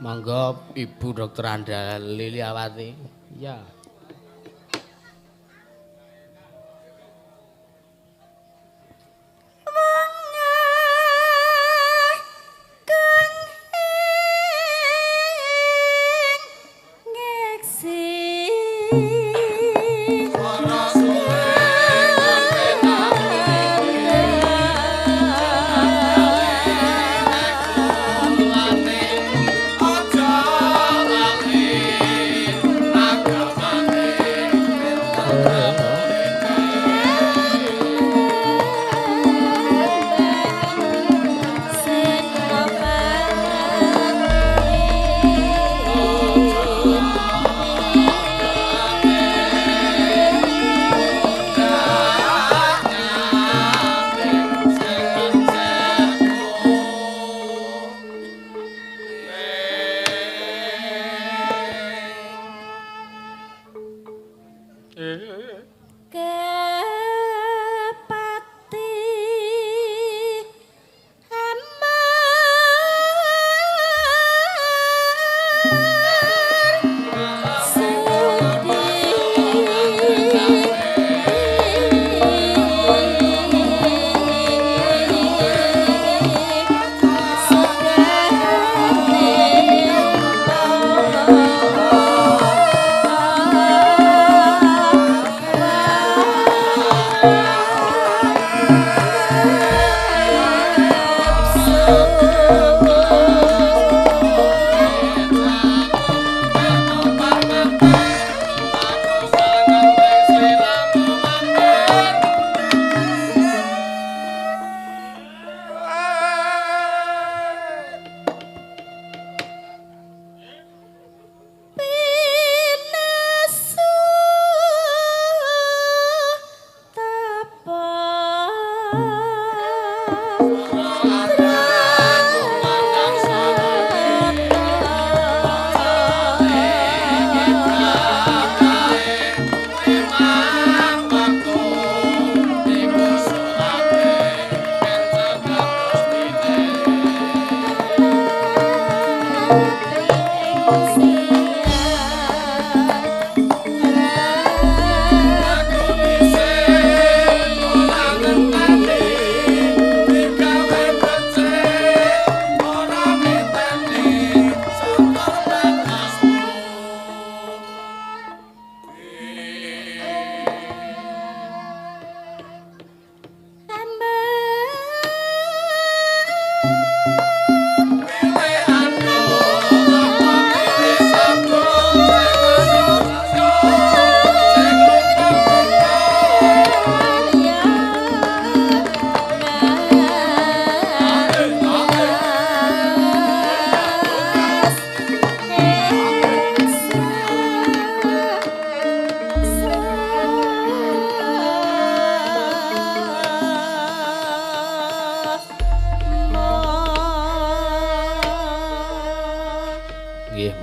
Monggo Ibu Dr. Anda Liliawati. Ya. Aja lali agama.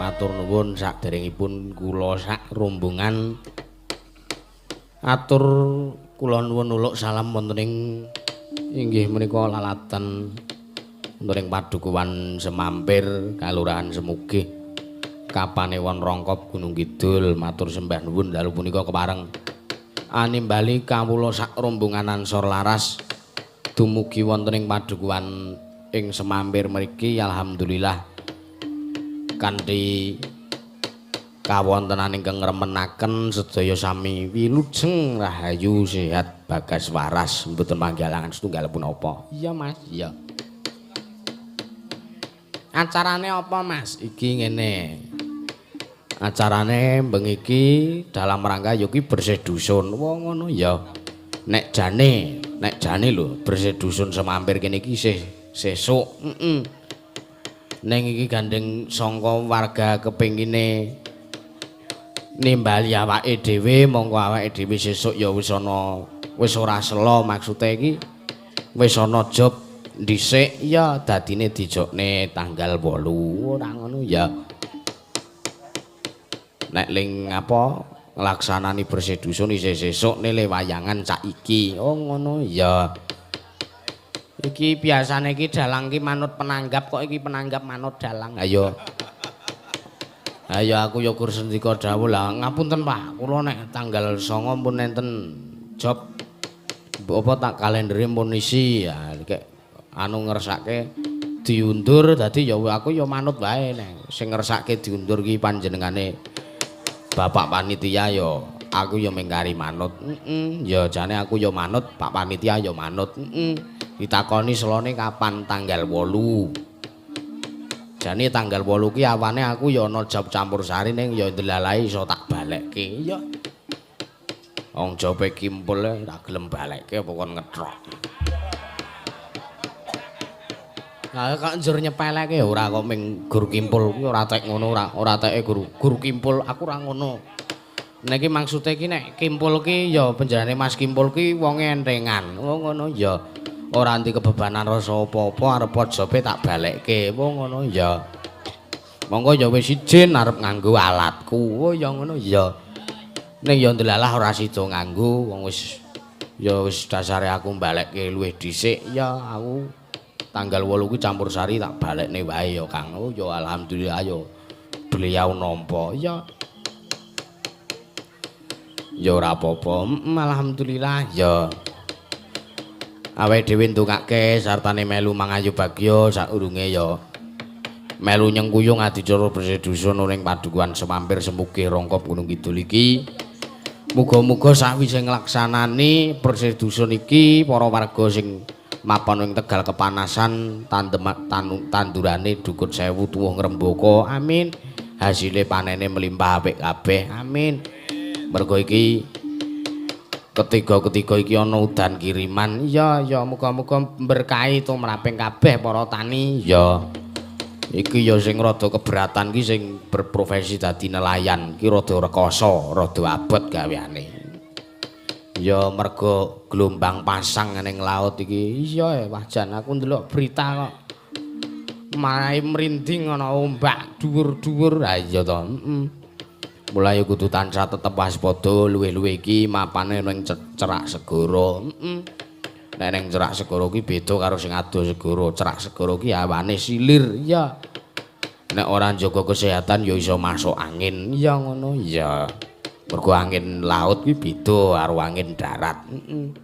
Matur nuwun saderengipun kula sak rombongan atur kula nuwun uluk salam wonten ing inggih menika lalatan wonten ing Padukuhan Semampir, Kalurahan Semugih, Kapanewon Rongkop, Gunung Kidul. Matur sembah nuwun dalu punika kepareng animbali kawula sak rombongan Ansor Laras dumugi wonten ing padukuhan ing Semampir mriki. Alhamdulillah kanthi kawontenan ingkang ngremenaken sedaya sami wilujeng rahayu sehat bagas waras, mboten manggalangan setunggal punapa. Iya Mas, iya. Acarane apa Mas? Iki ngene. Acarane bengi iki dalam rangka ya iki bersih dusun. Wong ngono ya. Nek jane lho bersih dusun Semampir kene iki isih sesuk. Heeh. Ning iki gandeng sangka warga kepengine nimbali awake dhewe, monggo awake dhewe sesuk ya wis ana, wis ora sela, maksude iki wis ana job dhisik ya dadine dijokne tanggal 8. Ora ngono ya. Nek ling apa nglaksanani bersih dusun isih sesuk nele wayangan saiki. Oh ngono ya. Iki biasane iki dalang iki manut penanggap kok iki penanggap manut dalang. Ayo. Ayo aku ya gur sendika dawuh lah ngapunten Pak, kula nek tanggal 9 pun enten job apa tak kalendere pun isi ya kek anu ngersake diundur dadi ya aku ya manut wae nek sing ngersake diundur ki panjenengane Bapak panitia ya aku ya mengkari manut. Heeh, ya jane aku ya manut, Pak panitia ya manut. Heeh. Ditakoni selone kapan tanggal 8. Jane tanggal 8 ki awane aku ya ana job campur sari ning ya ndelalae iso tak balekke. Ya. Wong jobe kimpul ora gelem balekke apa kon ngethok. Lah kok njur nyepeleke ora kok ming gur kimpul kuwi ora tek ngono ora teke gur kimpul aku ora ngono. Nek iki maksude iki nek kimpul ki ya penjenengane Mas Kimpul ki wonge entengan. Oh ngono ya. Ora anti kebebanan rasa apa-apa arep jobe tak balekke. Oh ngono ya. Monggo ya wis izin arep nganggo alatku. Oh ya ngono ya. Ning ya ndelalah ora sida nganggo wong wis ya wis dasare aku balekke luwih dhisik ya aku tanggal 8 kuwi campur sari tak balekne wae ya Kang. Oh ya alhamdulillah ya beliau nampa. Ya. Ya ora apa-apa. Alhamdulillah ya. Awake dhewe ndongake sartane melu mangayu bagya saurunge ya melu nyengkuyung adicara bersih dusun ning Padukuhan Semampir Semugih Rongkop Gunung Kidul iki. Muga-muga sawise nglaksanani bersih dusun iki para warga sing mapan ing Tegal kepanasan tandurane dukut sewu tuwuh ngrembaka. Amin. Hasile panene melimpah apik kabeh. Amin. Mergo iki ketiga-ketiga iki ana udan kiriman. Ya ya muga-muga berkahi tumraping kabeh para tani. Ya. Iki ya sing rada keberatan ki sing berprofesi dadi nelayan ki rada rekoso, rada abot gaweane. Ya mergo gelombang pasang ning laut iki. Iya wah jan aku ndelok berita kok marai mrinding ana ombak dhuwur-dhuwur. Ha iya to. Heeh. Mulai kudu tansah tetep waspada luwih-luwih iki mapane ning cerak segara. Heeh. Nek ning cerak segara ki beda karo sing adoh segara. Cerak segara ki awane silir. Iya. Nek ora njaga kesehatan ya iso masuk angin. Iya ngono. Iya. Mergo angin laut ki beda karo angin darat. Heeh.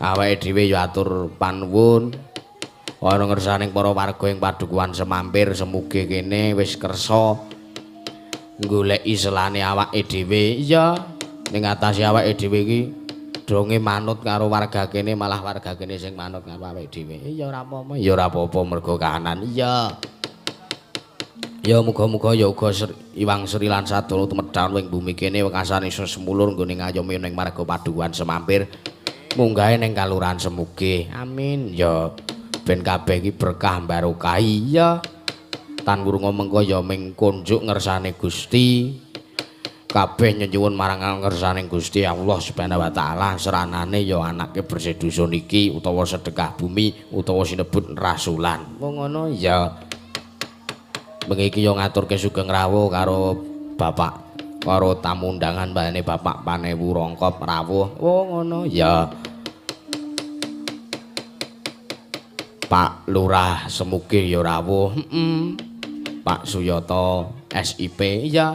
Awake dhewe ya atur panuwun ana ngersaning para warga ing Padukuhan Semampir Semugih kene wis kersa goleki selane awake dhewe. Iya, ning atase awake dhewe iki donge manut karo warga kene malah warga kene sing manut karo awake dhewe. Iya ora apa-apa. Ya ora apa-apa mergo kahanan. Iya. Ya muga-muga ya uga Iwang Sri lan Sadana tumedhang ing bumi kene wekasane iso semulur nggone ngayomi ning marga Padukuhan Semampir munggahe ning Kalurahan Semugih. Amin. Ya ben kabeh iki berkah barokah. Iya. Tan wurunga mengko ya ming kunjuk ngersane Gusti. Kabeh nyenyuwun marang ngersane Gusti Allah Subhanahu wa taala, seranane ya anake bersih dusun iki utawa sedekah bumi utawa sinebut rasulan. Wong ngono ya. Bengi iki yo ngaturke sugeng rawuh karo bapak karo tamu undangan mbane Bapak Panewu Rongkop rawuh. Oh ngono ya. Pak Lurah Semugih ya rawuh. Heeh. Pak Suyoto SIP ya.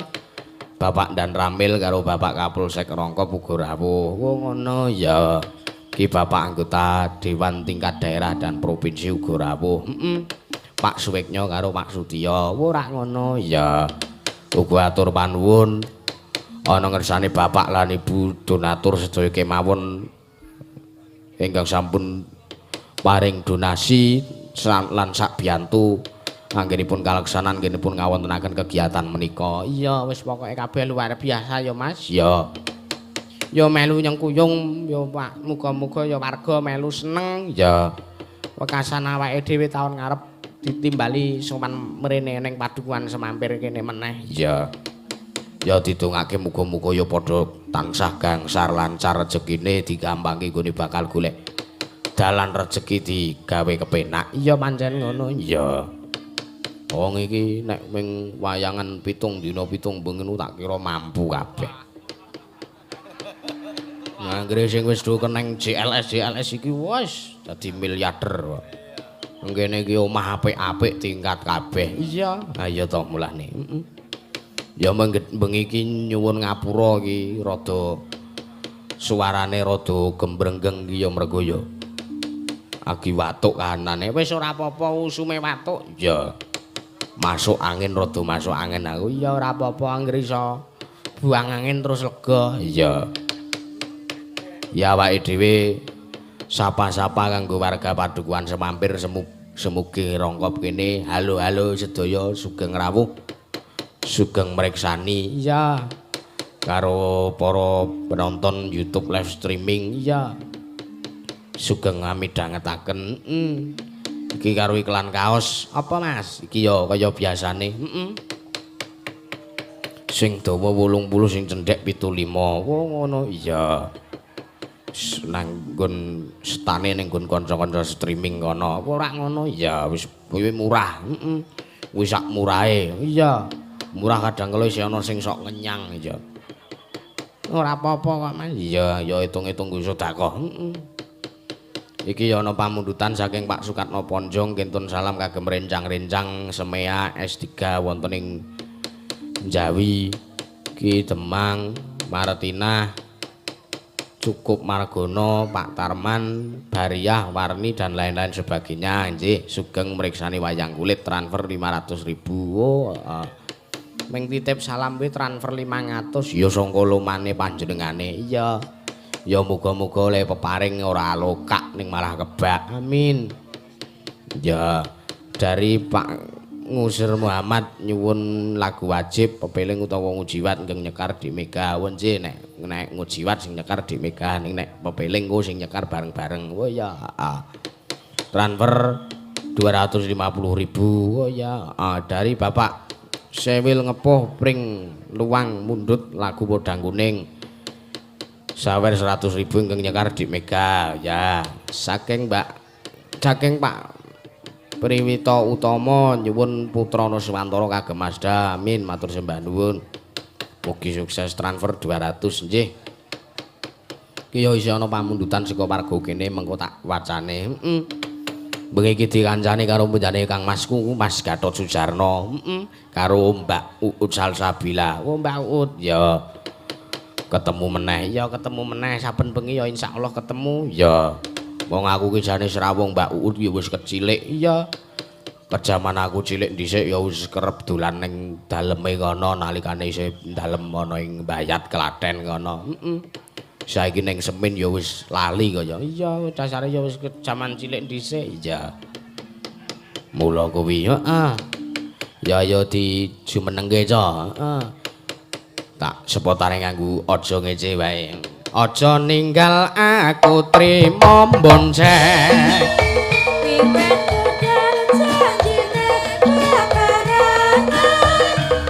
Bapak Dan Ramil karo Bapak Kapolsek Rongkop uga rawuh. Oh ngono ya. Ki Bapak anggota Dewan tingkat daerah dan provinsi uga rawuh. Heeh. Pak Suweknyo karo Pak Sutiyo. Ora ngono ya. Uga atur panuwun ana ngersane bapak lan ibu donatur sedaya kemawon ingkang sampun paring donasi lan sak biyantu anggenipun kaleksanan anggenipun ngawontenaken kegiatan menika. Iya wis pokoke kabeh luar biasa ya Mas. Ya. Ya melu nyengkuyung ya Pak, muga-muga ya warga melu seneng ya. Wekasan awake dhewe taun ngarep ditimbali sowan mrene ning padukuhan Semampir kene meneh. Iya. Ya didongake muga-muga ya padha tansah gangsar lancar rejekine digampangke nggone bakal golek dalan rejeki digawe kepenak. Iya pancen ngono. Iya. Wong iki nek ming wayangan 7 dina 7 bengi tak kira mampu kabeh. Anggere sing wis do keneng JLS JLS iki wis dadi miliarder kok. Ngene iki omah apik-apik tingkat kabeh. Iya. Ha iya to mulane. Heeh. Ya bengi iki nyuwun ngapura iki rada suarane rada gembrenggeng iki ya mergo ya agi watuk kahanane. Wis ora apa-apa usume watuk. Iya. Masuk angin rada masuk angin aku. Iya ora apa-apa anggere iso buang angin terus lega. Iya. Ya awake dhewe sapa-sapa kanggo warga padukuhan Semampir Semugih Rongkop kene. Halo-halo sedaya sugeng rawuh. Sugeng mriksani. Iya. Karo para penonton YouTube live streaming. Iya. Sugeng amidhangetaken. Iki karo iklan kaos. Apa Mas? Iki ya kaya biasane. Heeh. Sing dawa 80 sing cendhek 75. Oh ngono. Iya. Nang nggon stane ning nggon kanca-kanca streaming kono. Apa ora ngono? Ya wis kuwi murah. Heeh. Wis sak murahe. Iya. Murah kadang kala isih ana sing sok ngenyang ya. Ora apa-apa kok Mas. Iya, ya hitung-hitung nggo sedekah. Heeh. Iki ya ana pamundutan saking Pak Sukatno Ponjong kintun salam kagem rencang-rencang Semea S3 wonten ing Jawi, Ki Demang, Martinah, Cukup Margono, Pak Tarman, Bariah, Warni dan lain-lain sebagainya. Nggih, sugeng mriksani wayang kulit transfer 500.000. Oh, ming titip salam kuwi transfer 500. Ya sangka lumane panjenengane. Iya. Ya muga-muga oleh peparing ora lokak ning malah kebak. Amin. Ya, dari Pak Ngusir Muhammad nyuwun lagu wajib pepeling utawa ngujiwat ingkang nyekar Dik Mega. Won nggih nek nek ngujiwat sing nyekar Dik Mega, ning nek pepeling ku sing nyekar bareng-bareng. Oh ya, heeh. Transfer 250.000. Oh ya, dari Bapak Sewil Ngepuh Pring Luwang mundhut lagu Podang Kuning. Sawer 100.000 ingkang nyekar Dik Mega. Ya, saking Mbak saking Pak Priwito Utama nyuwun putra Nuswantara kagem Mazda. Amin, matur sembah nuwun. Mugi sukses transfer 200 nggih. Ki ya isih ana pamundutan saka warga kene mengko tak wacane. Heeh. Bengi iki dikancani karo punjane Kang Masku Mas Gatot Sujarno. Heeh. Karo Mbak Uut Salsabila. Oh Mbak Uut ya. Ketemu meneh. Ya ketemu meneh saben bengi ya insyaallah ketemu. Ya. Wong aku ki jane srawung Mbak Uut ya wis kecilik. Iya. Kejaman aku cilik dhisik ya wis kerep dolan ning daleme kono nalikane isih dalem ana ing Bayat Klaten kono. Heeh. Saiki ning Semin ya wis lali kaya. Iya, dasare ya wis jaman cilik dhisik. Iya. Mula kuwi, heeh. Ya ya dijumenengke ca. Heeh. Tak sepotare nganggo aja ngece wae. Aja ninggal aku trimo mbonceng. Wiwit budal janjine kekarangan,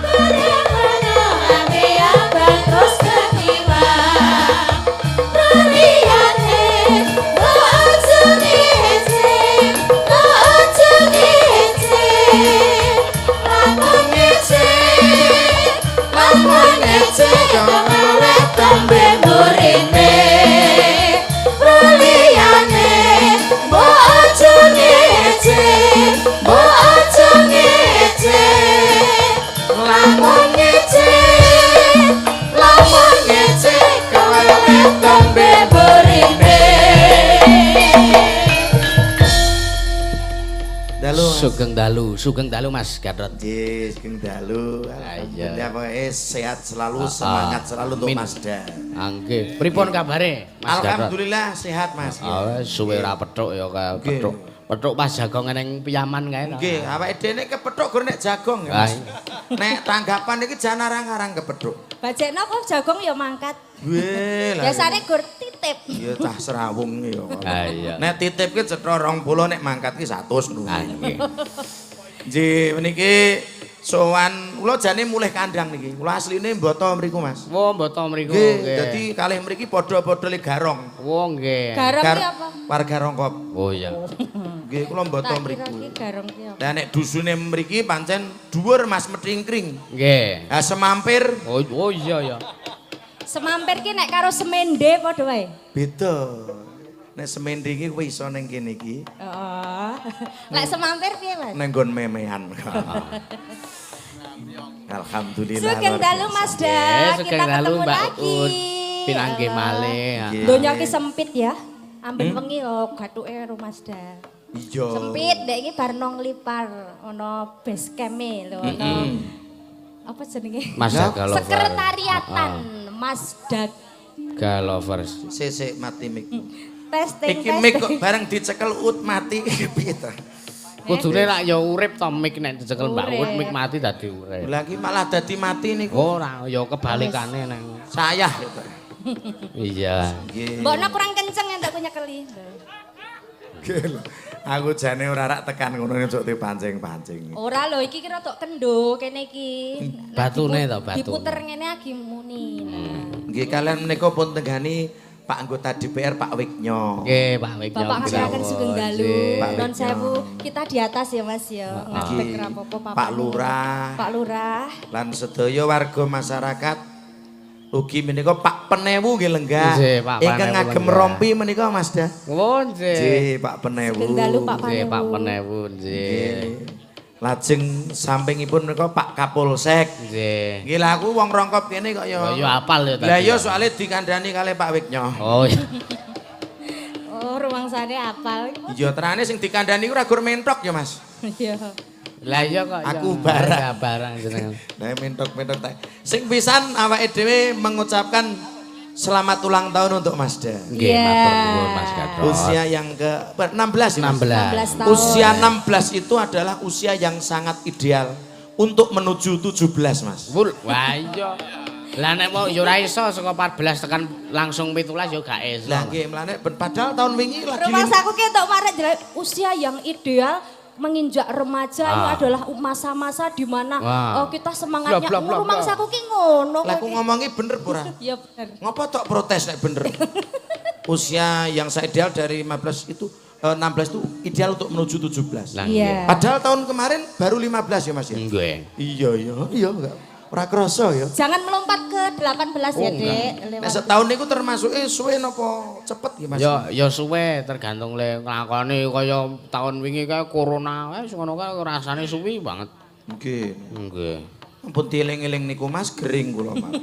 bareng ame abang terus ketiwang. Rariyane mbok aja ngece, mbok aja ngece. Lakon Sugeng dalu, sugeng dalu Mas Gatot. Nggih, sugeng dalu. Iya. Alhamdulillah pokoke sehat selalu, semangat selalu untuk Amin. Mas Da. Ah, nggih. Pripun kabare Mas Gatot? Alhamdulillah sehat, Mas. Ah, suwe ora petuk ya kae Nggih. petuk. Petuk pas jagong ning piyaman kae. Nggih, awake dhewe nek kepethuk gur nek jagong ya, Mas. Nek tanggapan iki jan arang-arang kepethuk. Bajekno kok jagong ya mangkat. Weh, lah. Biasane gur titip. Ya cah serawung ya. Ah, iya. Nek titip ki cetha 20, nek mangkat ki 100 lho. Ah, nggih. Nggih, meniki sowan kula jane mulih kandang niki. Kula asline mboto mriku, Mas. Wo mboto mriku. Nggih, dadi kalih mriki padha-padha le garong. Wo nggih. Garong ki apa? Warga Rongkop. Oh iya. Nggih, kula mboto Tak kira mriku. ki garong ki apa. Lah nek dusune mriki pancen dhuwur, Mas, methingkring. Nggih. Lah semampir Oh, oh iya ya. Semampir ki nek karo semende padha wae. Beda. Nek semende iki kowe iso ning kene iki, Heeh. Nek semampir piye, Mas? ning nggon memean. Alhamdulillah. Sugeng luar dalu biasa. Mas Da, Nggih, sugeng kita dalu ketemu Mbak lagi. Ut. Pinanggih malih. Nggih. Donya ki sempit ya. Amben wengi lho gathuke karo Mas Da. Iya. Sempit, ndek iki bar nang lipar ana base camp-e lho ana. Apa jenenge? Mas Lah, Daga Lover. Sekretariatan Mas Da. Galovers. Sik mati mik. Testing Iki mik kok testing. bareng dicekel ut mati piye ta? Kudune rak ya urip to mik nek dicekel Mbak Ut Urip. mik mati dadi urip. Lah iki malah dadi mati niku. Ora, ya kebalikane nang. Sayah gitu. Iya. Nggih. Mbokno kurang kenceng entuk aku nyekeli. Nggih lho. Aku jane ora rak tekan ngono nek dipancing-pancing. Ora lho, iki kira tok kendo kene iki. Nek Batune to, batu. Diputer ngene agi muni. Nah. Nggih, kalian menika pun tenggani Pak anggota DPR Pak Wiknyo. Nggih, Pak Wiknyo. Bapak ngaturaken sugeng dalu. Pak Non Wiknyo. sewu, kita di atas ya Mas ya. Ngadeg Nggih. rapopo papan. Pak Lurah. Pak Lurah. Lan sedaya warga masyarakat ugi menika Pak Penewu nggih lenggah. Nggih, Pak Ingkang Panewu ngagem lenggah. rompi menika Mas Da. Oh, nggih. Nggih, Pak Penewu. Sugeng dalu Pak Nggih, Pak Panewu. Penewu, nggih. Nggih. Lajeng sampingipun menika Pak Kapolsek. Nggih. Nggih lah aku wong Rongkop kene kok ya. Oh, ya apal ya tadi. Lah iya soalnya dikandani kalih Pak Wiknyo. Oh iya. Oh, rumangsane apal. Iya terane sing dikandani ora gur mentok ya Mas. Iya. Lah iya kok. Aku barang. Ya barang jenengan. Nah mentok-mentok ta. Sing pisan awake dhewe mengucapkan selamat ulang tahun untuk Mas Da. Nggih, Iya. matur nuwun Mas Gatot. Usia yang ke 16 ya, Mas? 16. 16 tahun. Usia 16 itu adalah usia yang sangat ideal untuk menuju 17, Mas. Wul, wah iya. Lah nek mau ya ora iso saka 14 tekan langsung 17 ya gak iso. Lah nggih, mlane ben padahal tahun wingi lagi Rumangsaku ki entuk maret jelek usia yang ideal menginjak remaja itu adalah masa-masa di mana Wah. kita semangatnya Bla, bla, bla, bla. rumangsaku ki ngono Lah aku kowe ki. ngomongi bener apa ora? Ya bener. Ngopo tok protes nek bener? Usia yang saya ideal dari 15 itu 16 itu ideal untuk menuju 17. Lah Iya. Padahal tahun kemarin baru 15 ya Mas ya? nggih. Iya iya iya enggak. Ora krasa ya. Jangan melompat ke 18 ya, Dek. Nek Lewat. setahun niku termasuk suwe napa cepet ya Mas? Ya ya suwe tergantung le nglakoni kaya tahun wingi kae corona wis ngono kae rasane suwi banget. Nggih. Nggih. Ampun dieling-eling niku Mas, gering kula malah.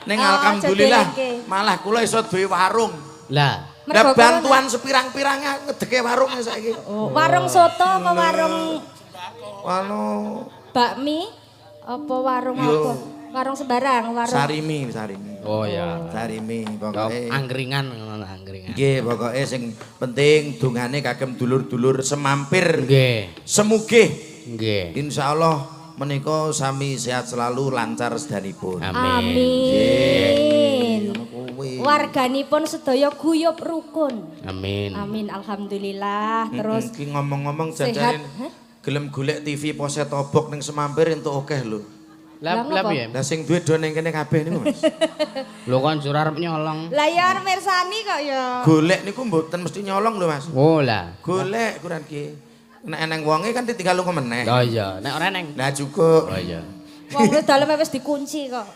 Ning Oh, alhamdulillah aja dielingke. malah kula iso duwe warung. Lah, Lah Mergo bantuan sepirang-pirangnya ngedeke warungnya saiki. Oh, warung soto apa warung Anu bakmi apa warung Yo. apa? Warung sembarang, warung sarimi, sarimi. oh ya. Sarimi Ya, pokoke. angkringan ngono angkringan. Nggih, pokoke sing penting dungane kagem dulur-dulur semampir. Nggih. Semugih. Nggih. Insyaallah menika sami sehat selalu lancar sedanipun. Amin. Amin. Ngono kuwi. Warganipun sedaya guyub rukun. Amin. Amin alhamdulillah. Terus Iki ngomong-ngomong sehat. janjane Hah? gelem golek TV poset obok ning Semampir entuk akeh lho. Lah Lah, lah ngopo? piye? Lah sing duwe do ning kene kabeh niku Mas. Lho kon jur arep nyolong. Lah ya arep mirsani kok ya. Golek niku mboten mesti nyolong lho Mas. Oh lah. Golek kurang ki. Nek eneng wonge kan ditinggal lunga meneh. Oh iya, nek ora neng. Lah cukup. Oh iya. Wong wis daleme wis dikunci kok.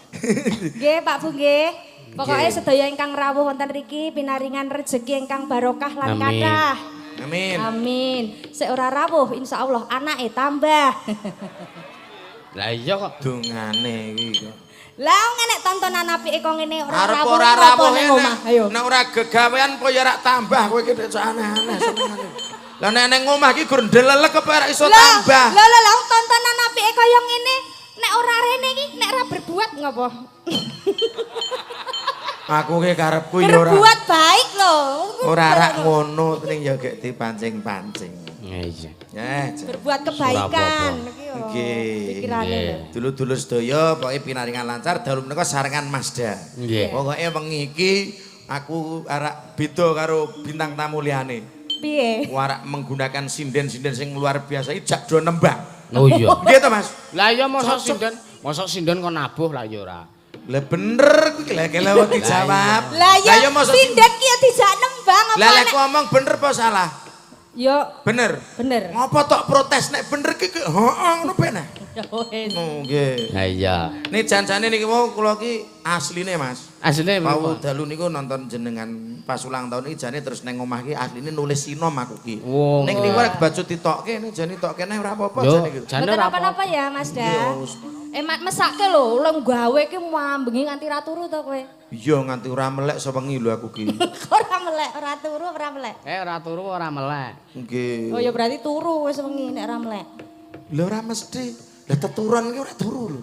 Nggih Pak Bu nggih. Pokoke sedaya ingkang rawuh wonten riki pinaringan rejeki ingkang barokah lan Amin. kathah. Amin. Amin. Sik ora rawuh insyaallah anake tambah. Lah iya kok. Dungane iki kok. Lah nek tontonan apike kok ngene ora Arep rawuh ora ngopo rawuh ning omah. Ayo. Nek ora gegawean apa ya rak tambah kowe iki nek aneh-aneh senengane. Lah nek nang omah iki gur ndelelek apa ora iso tambah. Lah lah lah tontonan apike kaya ngene nek ora rene iki nek ora berbuat ngopo? Aku ki karepku ya ora. Berbuat baik lho. Ora rak ngono ning ya gek dipancing-pancing. Iya. Ya, berbuat kebaikan iki yo. Nggih. Pikirane lho. Dulur-dulur sedaya pokoke pinaringan lancar dalu menika sarengan Mazda. Nggih. Pokoke wengi iki aku arak beda karo bintang tamu liyane. Piye? Warak menggunakan sinden-sinden sing luar biasa iki jak do nembang. Oh iya. Nggih to, Mas? Lah iya mosok sinden kon nabuh lah ya ora. Lah bener kuwi lha kele wong dijawab. Lah Lah ya mosok sinden ki ya dijak nembang apa Lah lek nek ngomong bener apa salah? Yo Bener. bener. Ngopo tok protes nek bener ki heeh ngono ben. Ya wis. Oh nggih. Lah iya. Nih jan-jane niki mau kula ki asline Mas. Asline Pau dalu niku nonton jenengan pas ulang tahun iki jane terus neng omah ki asline nulis sinom aku ki. Wong. Ning niku arek kebacut ditokke ning jane tokke neh ora apa-apa Yo, jane gitu. jane Mboten ora napa-napa ya Mas Da. Iya, wis. Mesake lho, lho gawe ki mambengi nganti ra turu to kowe. Iya nganti ora melek sewengi lho aku ki. Ora melek, ora turu, ora melek. Ora turu ora melek. Nggih. Oh ya berarti turu wis wengi nek ora melek. Lha ora mesti. Lah teturon ki ora turu lho.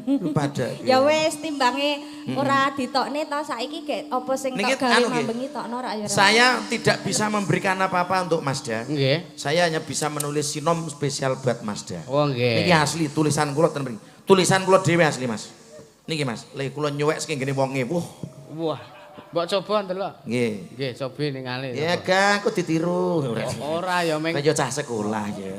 Lho pada. Ya wis timbange ora ditokne to saiki gek apa sing Niki tok gawe anu nggih. mambengi tokno rak ya ora. Saya tidak bisa memberikan apa-apa untuk Mas Da. Nggih. Saya hanya bisa menulis sinom spesial buat Mas Da. Oh nggih. Niki asli tulisan kula ten mriki. Tulisan kula dhewe asli Mas. Niki Mas, le kula nyuwek saking ngene wonge. Wuh. Wah. Mbok coba ndelok. Nggih. Nggih, cobi ningali. Ya Kang, kok ditiru. Ora ya meng. Kaya cah sekolah ya.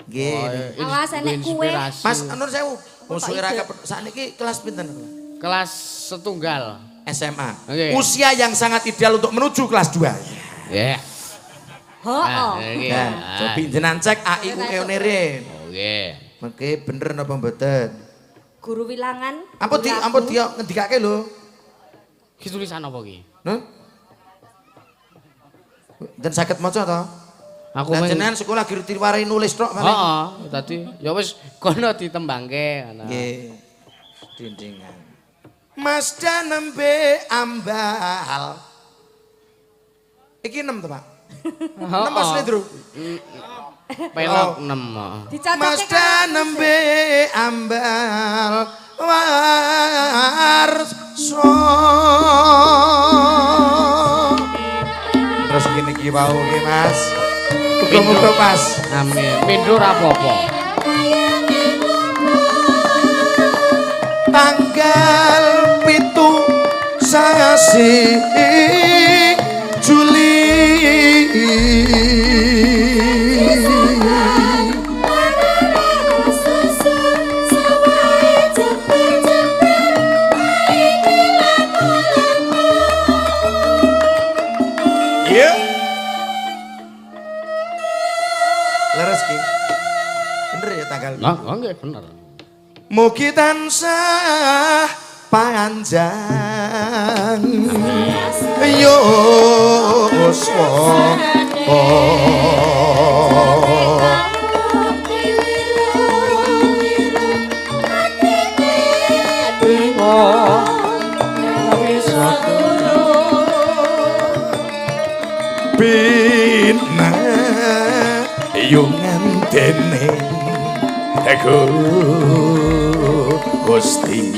Nggih. Awas, enek kue. Inspirasi. Mas Nur sewu, musuhe ide? ra sakniki kelas pinten? Kelas setunggal. SMA. Nggih. Usia yang sangat ideal untuk menuju kelas 2. Ya. Heeh. Nah, cobi jenengan cek A I U E O N R. Nggih. Mengke bener napa mboten? Guru wilangan. Ampun di ampun dia ngendikake lho. Ki tulisan apa ki? Hah? Dan saged maca to? Aku Lah meng jenengan sekolah guru diwarai nulis tok paling. Heeh, tadi ya wis kono ditembangke ngono. Nggih. Dindingan. Mas dan nembe ambal. Iki 6 to, Pak? 6 Mas Lendro. Pelok 6. Heeh. Dicocokke Mas karo dan nembe ambal warso. Terus gini iki wau ki Mas. Muga-muga pas. Amin. Pindho ora apa-apa. Tanggal 7 sasi Juli. Iya. Leres ki. Bener ya tanggal. Nah, nggih bener. Mugi tansah panjang yuswa. Bina yungan dene Gusti.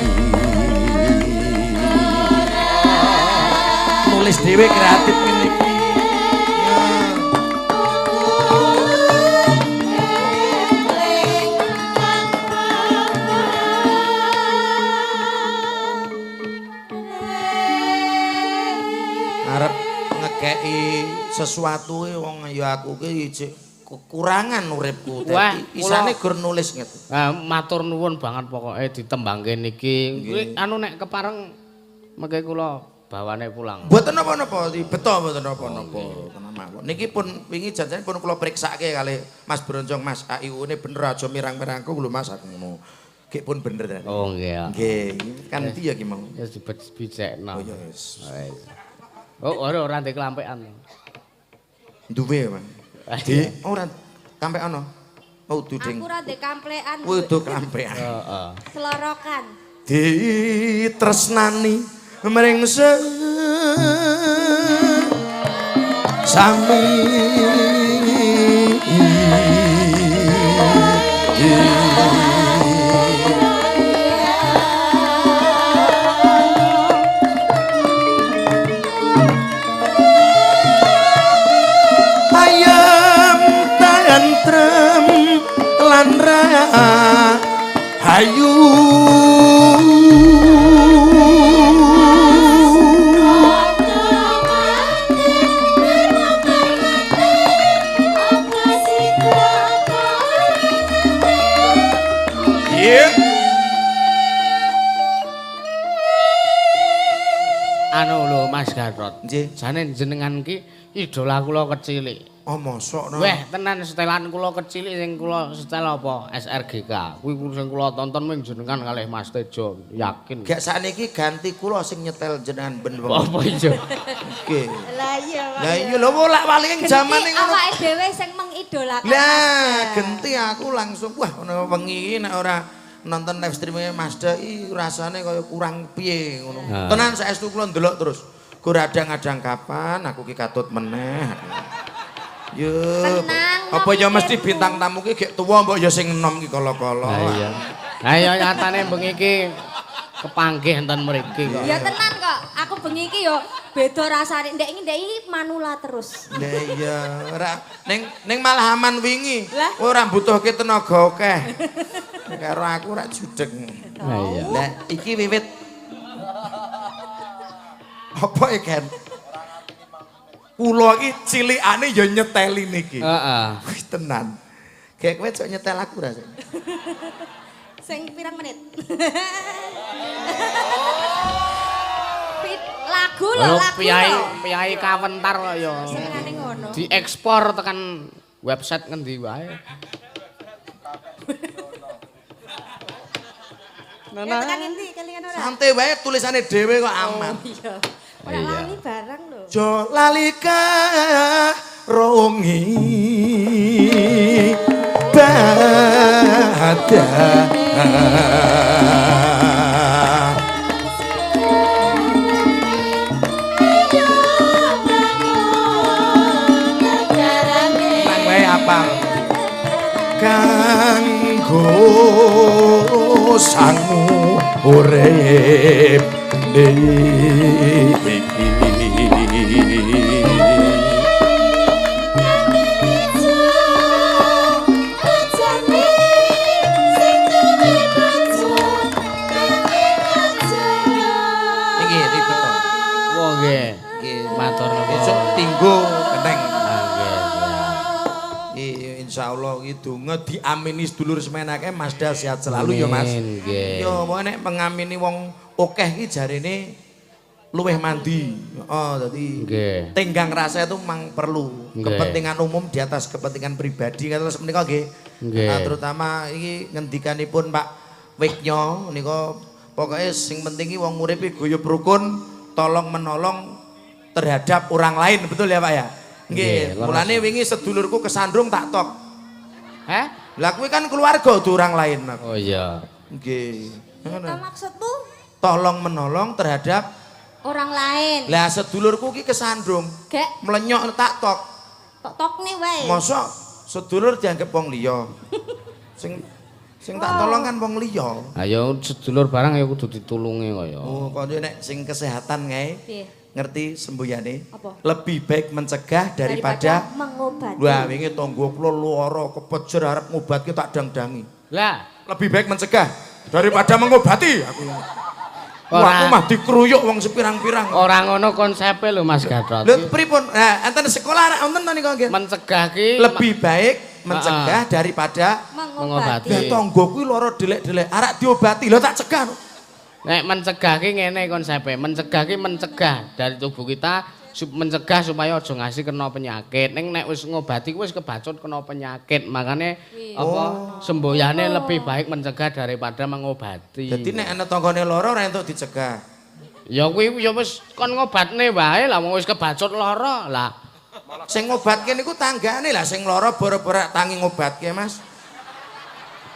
Nulis dhewe kreatif ngene iki. Arep ngekeki sesuatu wong ya aku ki jek kekurangan uripku. Wah, Dadi isane gur nulis ngeten. Ah, matur nuwun banget pokoke ditembangke niki. Kuwi anu nek kepareng mengke kula bawane pulang. Mboten napa-napa, dibeto mboten napa-napa. Tenang mawon. Niki pun wingi janjane pun kula periksake kali Mas Bronjong, Mas AIU-ne bener aja mirang-mirangku lho Mas aku ngono. Gek pun bener ta. Oh nggih. Nggih, kan ndi ya ki mau. Wis dibecekno. Oh ya wis. Oh, ora ora ndek klampekan. Duwe, Mas. Di ora kampe ana. Oh, duding. Aku ora ndek kamplekan. Kudu klampekan. Heeh. Selorokan. Ditresnani mring sami. Rahayu. Iya. Anu lho Mas Gatot. Nggih. Jane jenengan ki idola kula kecilik. Oh mosok no. Weh, tenan setelan kula kecilik sing kula setel apa? SRGK. Kuwi sing kula tonton mung jenengan kalih Mas Tejo, yakin. Gak sakniki ganti kula sing nyetel jenengan ben wengi. Apa iya? Nggih. Lah iya, Pak. Lah iya lho wolak walik jamane ngono. Awake dhewe sing mengidolakan. Lah genti aku langsung wah ono wengi iki nek ora nonton live streaming Mazda iki rasane kaya kurang piye ngono. Tenan saestu kula ndelok terus. Gur adang-adang kapan aku ki katut meneh. Yo. Tenang, Apa ya mesti pikirmu. bintang tamu ki gek tuwa mbok ya sing enom ki kala-kala. Lah iya. Lah iya nyatane bengi iki kepanggih enten mriki kok. Ya tenan kok. Aku bengi iki yo beda rasane. Ndek iki ndek iki manula terus. Lah iya, ora ning ning malah aman wingi. Lah? Ora mbutuhke tenaga akeh. Karo aku ora judeg. Lah iya. Lah iki wiwit apa iki? Kula iki cilikane ya nyeteli niki. Heeh. Wih tenan. Kayak kowe cok nyetel aku ra sih. Sing pirang menit? Pit, lagu lho, Lho lagu piyai lho. piyai kawentar kok ya. Senengane ngono. Diekspor tekan website ngendi wae. Ya tekan endi kelingan ora? Santai wae tulisane dhewe kok aman. Iya. Ora Iya. lali barang lho. Jo lali karongi badah. Nang wae apal. Kanggo sangu urip niki. Iki ribet to. Wah nggih. Nggih. Matur nuwun. Besok tinggo keneng. Ah, nggih, siap. Iki insyaallah iki donga diamini sedulur semenake Mazda sehat selalu ya Mas. Amin, nggih. Yo pokoke nek pengamini wong akeh iki jarene luwih mandi. Heeh, dadi Nggih. tenggang rasa itu memang perlu. Nggih. Kepentingan umum di atas kepentingan pribadi kados menika nggih. Nggih. Nah, terutama iki ngendikanipun Pak Wiknyo nika pokoke sing penting iki wong urip iki guyub rukun, tolong menolong terhadap orang lain, betul ya Pak ya? Nggih. Nggih, leres. Mulane wingi sedulurku kesandung tak tok. Heh? Lah kuwi kan keluarga tuh orang lain. Aku. Oh iya. Nggih. Ngono. Apa maksudmu? Tolong menolong terhadap Orang lain. lah sedulurku ki kesandung. Gek Mlenyok tak tok. tok tokne wae. Mosok sedulur dianggap wong liya. Sing sing tak tolong kan wong liya. Ayo sedulur barang ya kudu ditulungi kaya. Oh, kono nek sing kesehatan kae Piye? ngerti sembuyane? Apa? Lebih baik mencegah daripada mengobati. Wah, wingi tangga kula lara kepejer arep ngobatke tak dangdangi. Lah, Lebih baik mencegah daripada mengobati aku. Wah, Ora. aku mah dikruyuk wong sepirang-pirang. ora ngono konsepe lho Mas Gatot. Lho pripun? Nah, enten sekolah wonten to nika nggih? Mencegah ki Lebih baik mencegah daripada Mengobati. Lah tangga kuwi lara delek-delek, arak diobati. Lho tak cegah. Nek mencegah ki ngene konsepe, mencegah ki mencegah dari tubuh kita mencegah supaya aja ngasih kena penyakit. Ning nek wis ngobati kuwi wis kebacut kena penyakit. Makane apa semboyane lebih baik mencegah daripada mengobati. Dadi nek ana tanggane lara ora entuk dicegah. Ya kuwi ya wis kon ngobatne wae lah wong wis kebacut lara lah. Sing ngobatke niku tanggane lah sing lara boro-boro tangi ngobatke, Mas.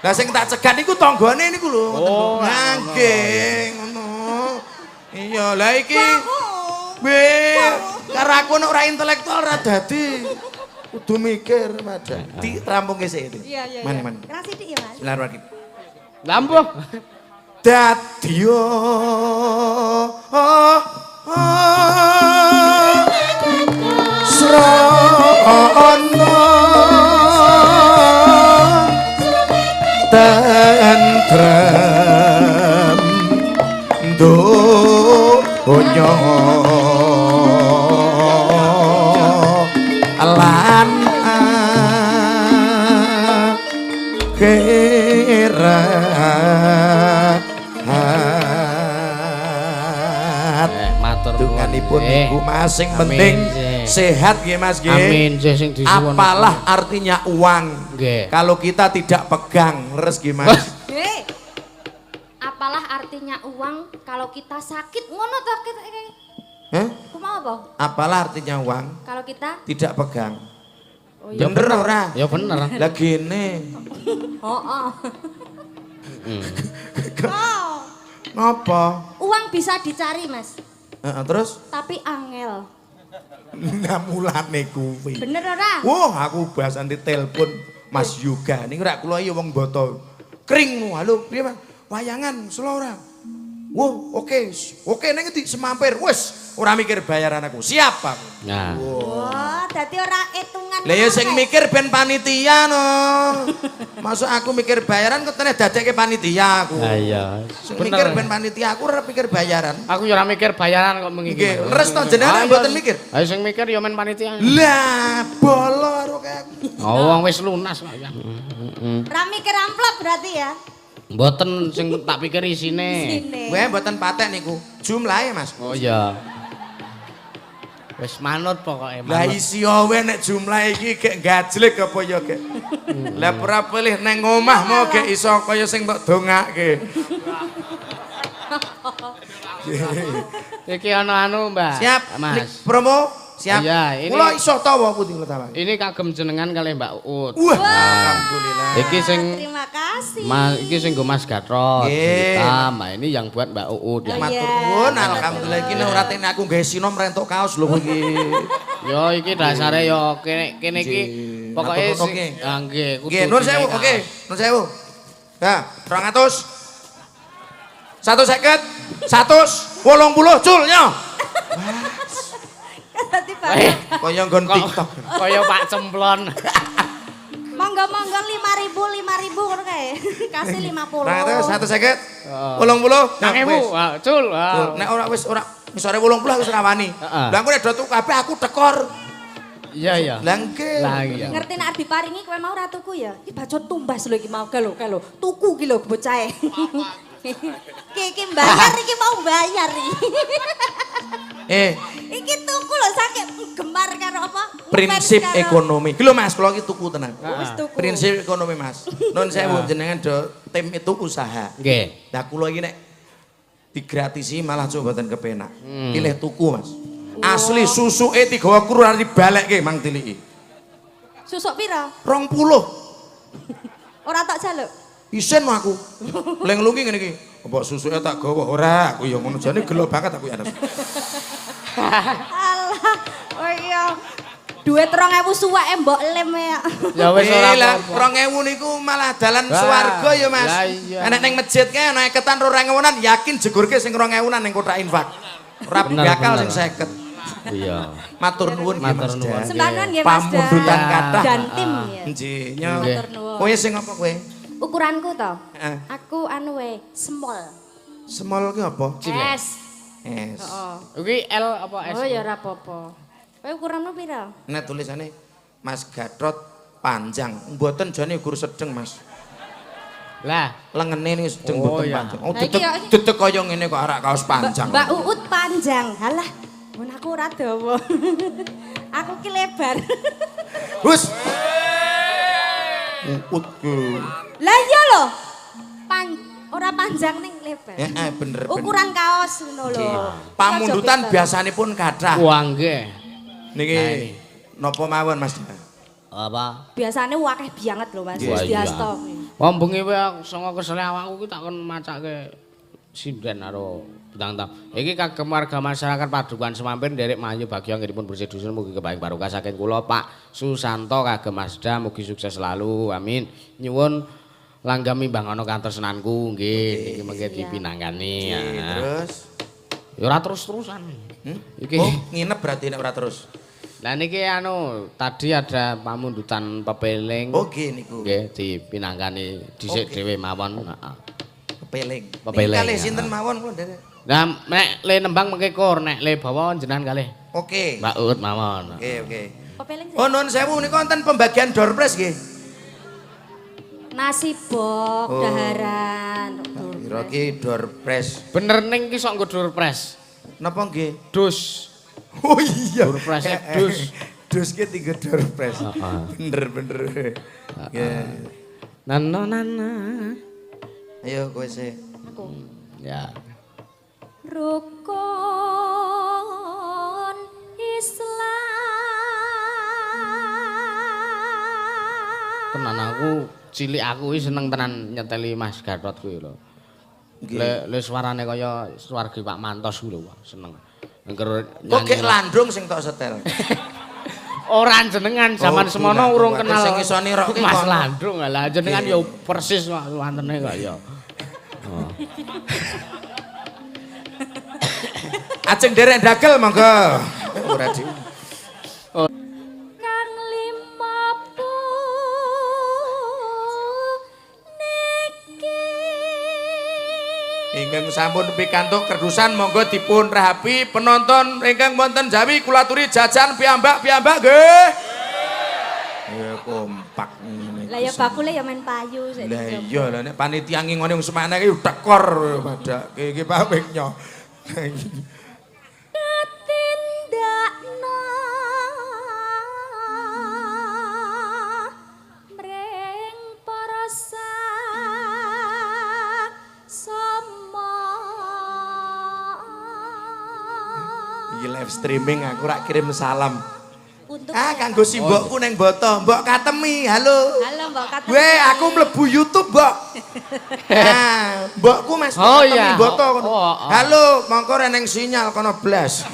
Lah sing tak cegah niku tanggane niku lho, ngoten lho. Oh, Nah, nggih, ngono. Iya, lah iki. Weh, karo aku nek ora intelektual ora dadi. Kudu mikir, Mas. Dirampungke sik itu. Iya, iya, Man, iya. man. Kurang sithik ya, Mas. Bismillahirrahmanirrahim. Lah mbuh. Dadi srana tentrem. Bu Mas, sing Amin, penting nggih. sehat nggih Mas nggih. Amin, sih sing disuwun. Apalah artinya uang Nggih. kalau kita tidak pegang, leres nggih Mas. Nggih. Apalah artinya uang kalau kita sakit ngono toh kita? Hah? Ku mau apa? Apalah artinya uang Kalau kita tidak pegang. Oh iya. Bener ora? Ya bener. Lah gene. Oh, oh. Oh. Ngopo? Uang bisa dicari, Mas, Heeh, terus tapi angel. nah mulane kuwi. Bener ora? Wah, aku bahasan di telepon Mas Yoga. Niku rak kula iki wong boto. Kring, halo, piye Mas? Wayangan selo ora? Wah, oke. Oke ning ngendi Semampir. Wis, ora mikir bayaran aku. Siap aku. Nah. Wah, dadi ora hitungan. Lah ya sing mikir ben panitia no. Masuk aku mikir bayaran kok teneh dadekke panitia aku. Lah iya. Sing mikir ben panitia, aku ora mikir bayaran. Aku ya ora mikir bayaran kok mengi. Nggih, leres to jenengan mboten mikir. Ayo sing mikir ya men panitia. Lah, bolo karo kayak aku. Oh, wong wis lunas kok ya. Ora mikir amplop berarti ya. Mboten sing tak pikir isine. Isine. Weh mboten patek niku. Jumlahe Mas. Oh iya. Wis manut pokoke Lah manut. isi wae nek jumlah iki gek gajlek apa ya gek. Lah ora pilih neng omah mau gek iso kaya sing tok dongake. Iki ana anu, Mbak. Siap. Mas. Promo siap. Iya, ini- Kula iso tawa pundi kula tawang. Ini kagem jenengan kalih Mbak Uut. Wah, alhamdulillah. Iki sing Terima kasih. Ma, iki sing nggo Mas Gatot Nggih. hitam. Nah, ini yang buat Mbak Uut ya. Oh, Matur iya. nuwun, alhamdulillah iki nek ora tene aku gawe sinom rentuk kaos lho kowe iki. Yo iki dasare yo kene kene iki Nggih. pokoke Matur nuwun, sing oke. ah nggih kudu Nggih, nuwun sewu, dikai oke. kaos. Nuwun sewu. Nah, 200. 150, 180 cul nyo. Dadi banget. Kaya nggon Kok- TikTok. Kaya Pak Cemplon. Monggo monggo 5000 5000 ngono kae. Kasih 50. 200, 150, Heeh. 80, nah, Nang ewu, wis. ah, cul. ah. Nek ora wis ora ngisore 80 wis ora wani. Heeh. Lah engko nek do tuku kabeh aku tekor. Iya iya. Lah nggih. Lah iya. Ngerti nek arep diparingi kowe mau ora tuku ya? Iki bacot tumbas lho iki mau lho kae lho. Tuku ki lho bocahe. Ki iki bayar iki mau bayar iki. Eh, Iki tuku lho saking gemar karo apa? Ngefans prinsip karo- ekonomi. Iki lho Mas, kula iki tuku tenan. Wis tuku. Prinsip ekonomi Mas. Nun sewu jenengan do tim itu usaha. Nggih. Lah kula iki nek digratisi malah coba mboten kepenak. Pilih tuku Mas. Asli susuke digawa kru ora dibalekke mang tiliki. Susuk pira? 20. Ora tak jaluk. Isin aku. Leng lungi ngene iki. Apa susuke tak gawa ora? Aku ya ngono jane gelo banget aku ya. Alah, oh iya. Duit 2000 suweke mbok lem ya. Ya wis ora Lah, apa-apa. 2000 niku malah dalan Wah, swarga ya Mas. lah iya. Enek ning masjid kae ana eketan 2000-an yakin jegurke sing 2000-an ning kotak infak. Ora Bener, bakal bener. sing 50. Iya. Matur nuwun nggih Matur Mas. nuwun. Dan. Sembah nuwun nggih Mas. Dan. Pamundutan kathah. Dan tim ya. Nggih, nyo. Nggih. Matur nuwun. Kowe sing apa kowe? Ukuranku to. Heeh. Aku anu we, small. Small ki apa? Cilik. S. S. Heeh. Iki L apa S? Oh ya ora apa-apa. Kowe ukuranmu pira? Nek tulisane Mas Gatot panjang. Mboten jane gur sedeng, Mas. Lah, Lengene niku sedeng Oh, mboten iya. panjang. Oh, Lah, iki dedek ya, iki. dedek kaya ngene kok arak kaos panjang. Mbak Uut panjang. Halah, mun aku ora dawa. Aku ki lebar. Hus. Uut ku. Lah iya lho. Pan ora panjang ning lebar. Eh, bener. bener. Ukuran kaos ngono lho. Pamundutan biasanipun kathah. wah nggih. Niki Nah, ini. napa mawon Mas? Apa? Biasane akeh banget lho Mas, Wah, wis iya. diasto. Wong bengi wae aku sanga kesele awakku ki tak kon macake sinden karo bintang tamu. Iki kagem warga masyarakat Padukuhan Semampir nderek mayu bagya anggenipun bersih dusun mugi kepaing barokah saking kula Pak Susanto kagem Mazda mugi sukses selalu. Amin. Nyuwun langgam imbang ana katresnanku nggih niki mengke dipinangkani. Nggih, Ya. terus. Ya ora terus-terusan. Hmm? Iki. Oh, nginep berarti nek ora terus. Lah niki anu tadi ada pamundutan pepeling. Oke niku. Nggih dipinangkani dhisik Oke. dhewe mawon. Heeh. Pepeling. Pepeling, Niki kalih ya. sinten mawon kula nderek. Lah nek le nembang mengke kur, nek le bawa jenengan kalih Oke. Mbak Uut mawon. Oke, oke. Pepeling sih. Oh, nuwun sewu niku wonten pembagian door prize nggih. Nasi bok, Oh. daharan. Kira ki door prize. Bener ning ki sok nggo door press. Napa nggih? Dus. Oh iya. Door prize dus. Dus ki tiga door prize. Heeh. Bener bener. Ya. Nana nana. Ayo kowe sih. Aku. Ya. Rukun Islam. Tenan aku cilik aku iki seneng tenan nyeteli Mas Gatot kuwi lho. Nggih. Le suarane kaya swargi Pak Mantos kuwi lho, wah, seneng. Angger Kok gek landung sing tok setel. Ora jenengan jaman Oh, semono urung Berarti kenal. sing iso nirokke Mas kono. Landung lah jenengan Nggih. ya persis wantene kok ya. Oh. Ajeng derek dagel monggo. Ora di. Kang lima puniki. Ingkang sampun pikantuk kerdusan monggo dipun rahapi penonton ingkang wonten Jawi kula aturi jajan piyambak-piyambak nggih. Ya kompak ngene. Lah ya bakule ya main payu sik. Lah iya lah nek panitia ngingone wong semana iki tekor padake iki Pak Wiknyo. Ketindakno mring para sama. Iki live streaming aku rak kirim salam. Untuk Ah kanggo simbokku neng Boto, Mbok Katemi, halo. Halo Mbok Katemi. Weh, aku mlebu YouTube, Mbok. Nah, mbokku Mas Mbok Oh, Katemi iya. Boto kono. Oh, oh. Halo, mongko reneng sinyal kono blas.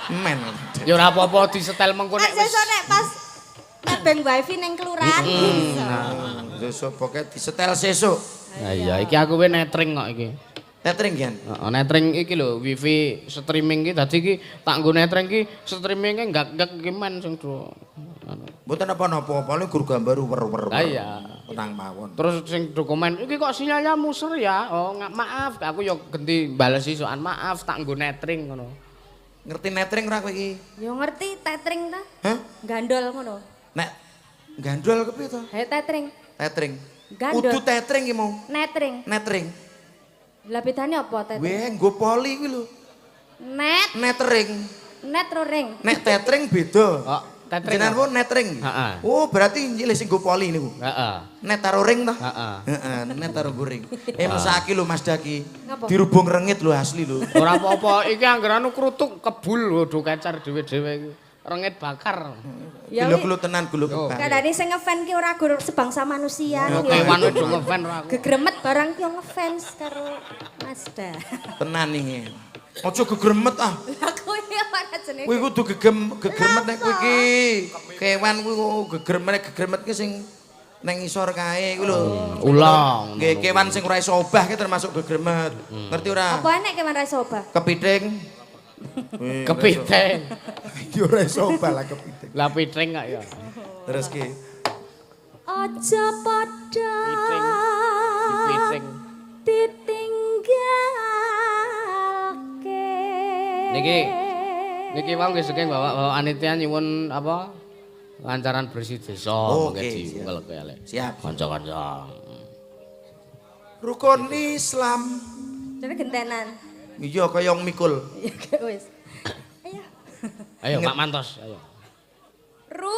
Men. Ya ora apa-apa disetel mengko Nek nek wis. sesuk nek pas nebeng wifi ning kelurahan iso. Sesuk pokoke disetel sesuk. Lah iya iki aku wis netring kok iki. Tethering Gian. Heeh, netring iki lho wifi streaming iki dadi iki tak nggo netring iki streaminge gak-gak iki men sing do. Anu. Mboten napa-napa, paling gur gambar wer-wer. Lah iya. Tenang mawon. Terus sing dokumen iki kok sinyalnya muser ya. Oh, maaf, aku yo genti balesi sokan maaf tak nggo netring ngono. Ngerti netring ora kowe iki? Yo ngerti tethering ta? Hah? Gandol ngono. Nek gandol kepiye to? He tethering. Tethering. Gandol. Kudu tethering iki mau. Netring. Netring. Lah bedane apa tethering? Weh, nggo poli kuwi lho. Net, Netring. net ro ring. Nek tethering beda. Oh, tethering. Jenengan pun netring. Heeh. Oh, berarti nyilih sing nggo poli niku. Heeh. Net karo ring toh? Heeh. Heeh, net karo ring. Mesake lho Mas Daki. Ngapa? Dirubung rengit lho asli lho. Ora apa-apa, iki anggere anu krutuk kebul do kecer dhewe-dhewe iki. Rengit bakar. Ya Gula wi. gula tenan gula kebak. Kadane sing ngefan ki ora gur sebangsa manusia. Yo ki. kewan do ngefan ora aku. Gegremet barang ki yo ngefans karo Mazda. Tenan iki. Aja gegremet ah. Lah kuwi ora jenenge. Kuwi kudu gegremet nek kuwi iki. Kewan kuwi kok gegremet gegremet ki sing neng isor kae kuwi lho. Ulang. Nggih, kewan sing ora iso obah ki termasuk gegremet. Ngerti ora? Apa enek kewan ra iso obah? Kepiting. Kepiting. Ya ora iso obah lah kepiting. Lah piting kok ya. Terus ki Aja padha Piting. Piting. ditinggalke. Niki niki wau nggih saking bapak-bapak anitia nyuwun apa? Lancaran bersih desa Oh, mengke oke, diungkel kowe elek. Siap. Kanca-kanca. Rukun Islam. Jadi gentenan. Iya kaya wong mikul. Ya wis. Ayo. Ayo Pak Mantos, ayo. Ru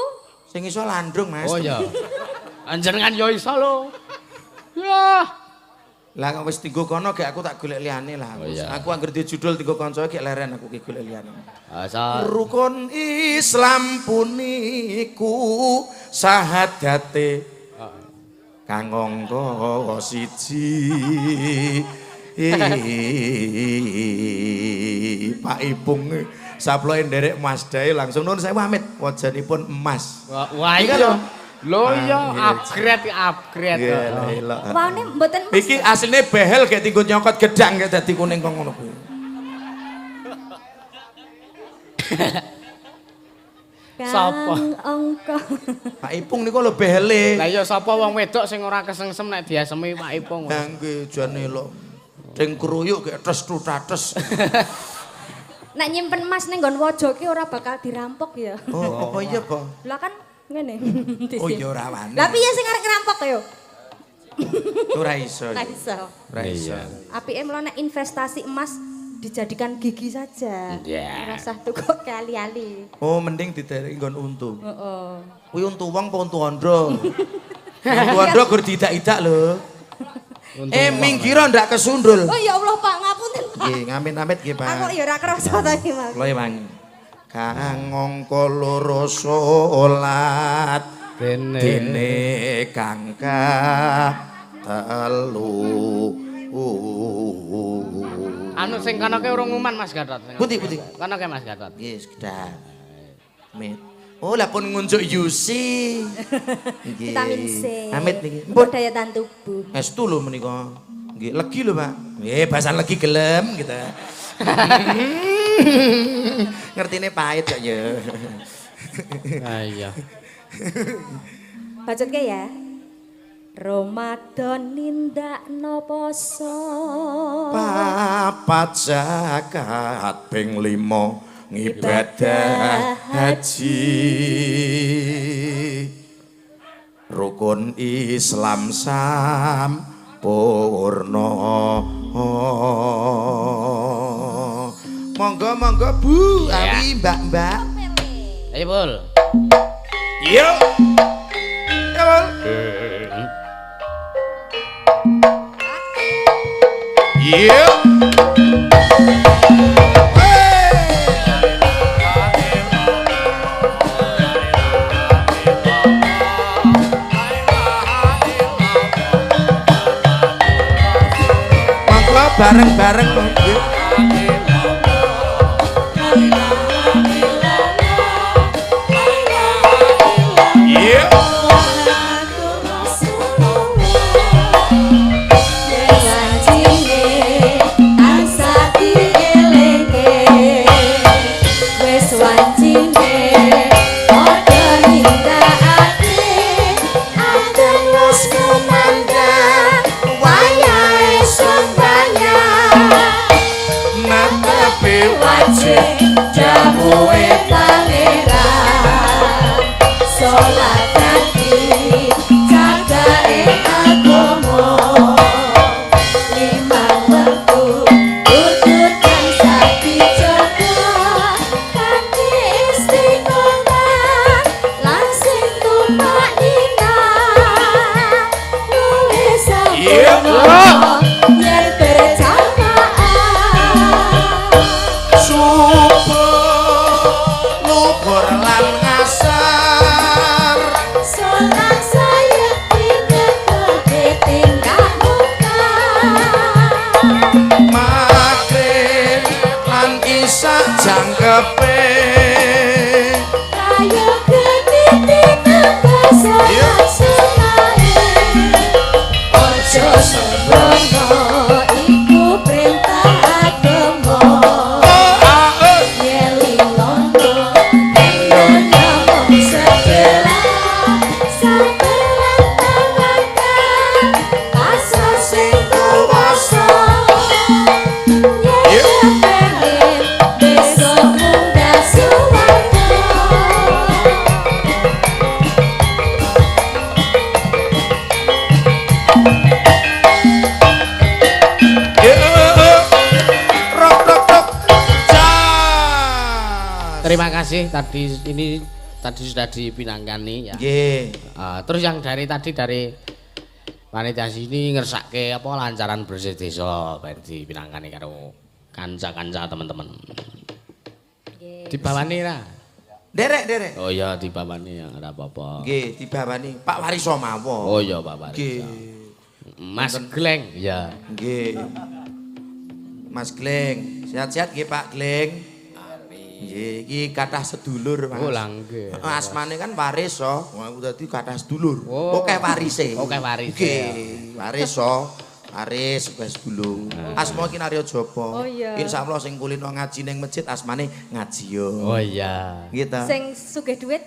Sing iso landrung, Mas. Oh iya. Anjenengan yo iso lho. Ya. Lah kok wis tinggo kono gek aku tak golek liyane lah. Oh, iya. Aku anggere di judul tinggo kanca gek leren aku ki golek liyane. Asal Rukun Islam puniku sahadate kang angka siji. Pak Ipung saploe nderek Mazdae langsung nuwun sewu amit wajanipun emas. Wah Iya iya. lho. Lho iya Ah, upgrade upgrade. Iya, lah, elok. waune mboten Mas. Iki asline behel gek tinggo nyokot gedang gek dadi kuning kok ngono kuwi. Sapa? Kang angka. Pak Ipung niku lho behele. Lah iya sapa wong wedok sing ora kesengsem nek diasemi Pak Ipung. Lah nggih jane lho. Sing kruyuk gek tes tutates. Nek nyimpen emas ning nggon waja ki ora bakal dirampok ya. Oh, apa iya, Po? Lah kan ngene. Oh iya ora wani. Lah piye sing arep ngerampok yo? Ora iso. Ora iso. Ora iso. Iya. Apike mula nek investasi emas dijadikan gigi saja. Iya. Ora usah tuku kali-ali. Oh, mending didereki nggon untu. Heeh. Kuwi untu wong apa untu andra? Untu andra gur diidak-idak lho. Minggira ndak kesundul. Oh ya Allah Pak, ngapunten Pak. Nggih, ngamin-amit nggih Pak. Aku ya ora krasa ta iki Mas. Kula ya wangi. Kang angka loro salat dene kang telu. Anu sing kono ke urung nguman Mas Gatot. Pundi pundi. Kono ke Mas Gatot. Nggih, sekedhap. Amit. Oh, lah pun ngunjuk Yusi. Nggih. Vitamin C. Amit niki. Untuk daya tahan tubuh. Estu lho menika. Nggih, legi lho, Pak. Nggih, bahasan legi gelem gitu. Ngertine pahit kok ya. Ah iya. Bacotke ya. Ramadan nindakno poso. 4 zakat ping 5 ngibadah haji. Rukun Islam sampurna. Monggo monggo Bu, awi mbak-mbak. Ayo Bul. Yo. Ya Bul. Yo. Monggo bareng-bareng monggo. Terima kasih tadi ini tadi sudah dipinangkani ya. Nggih. Terus yang dari tadi dari panitia sini ngersake apa lancaran bersih desa ben dipinangkani karo kanca-kanca teman-teman. Nggih. Dibawani ra? Derek, derek. Oh iya dibawani ya ora apa-apa. Nggih, dibawani Pak Wariso mawon. Oh iya Pak Wariso. Nggih. Mas Gleng ya. Nggih. Mas Gleng, sehat-sehat nggih Pak Gleng. Nggih, iki kathah sedulur, Mas. Oh, lha nggih. Asmane kan Wariso, wah dadi kathah sedulur. Oh. Akeh warise. Akeh warise. Nggih, Wariso, waris wis sedulur. Asma iki Narya Japa. Oh, iya. Insyaallah sing kulino ngaji ning masjid asmane Ngajiyo. Oh iya. Nggih ta? Sing sugih dhuwit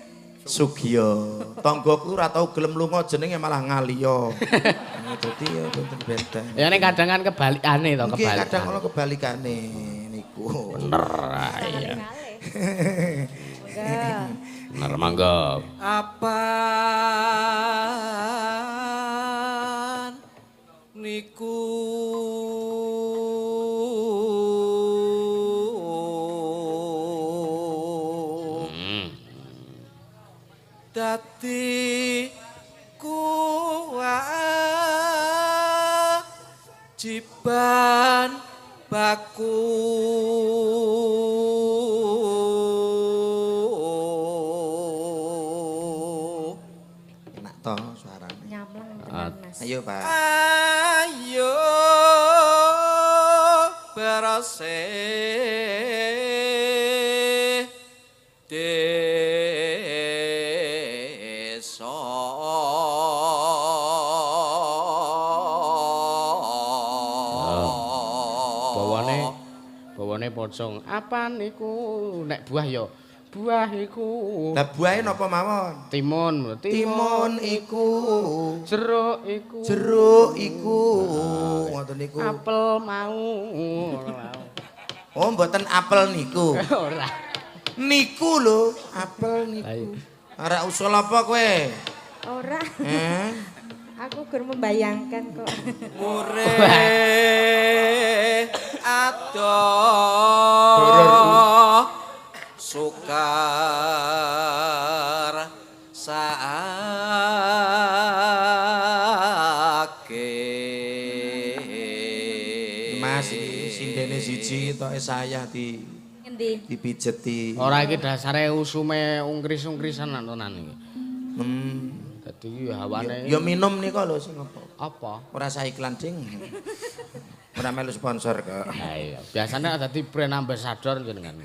Sugiyo. Tanggaku ora tau gelem lunga jenenge malah ngaliya. Dadi ya benten-benten. Ya ning kadang kan kebalikane to, Nggih, kebalikane. kadang kala kebalikane niku. Bener iya. Bener mangga. Apaan niku Dadi kuwajiban baku. Enak to suarane. Nyamleng tenan Mas. Ayo, Pak. Ayo bersih desa. Bawane pocong. Apa niku? Nek buah ya buah iku. Lah buahe napa mawon? Timun, Timun iku, jeruk iku, jeruk iku, ngoten niku. Apel mau. Oh, mboten apel niku. Ora. Niku lho, apel niku. Ora usul apa kowe? Ora. Eh? Aku gur membayangkan kok. Mure adoh sukar sake. Mas iki sindene siji toke saya di Ngendi? Dipijeti. Ora iki dasare usume ungkris-ungkrisan tenan iki. Dadi hawane. Ya minum nika lho sing apa? Apa? Ora usah iklan ding. Ora melu sponsor kok. Ha iya, biasane dadi brand ambassador jenengan.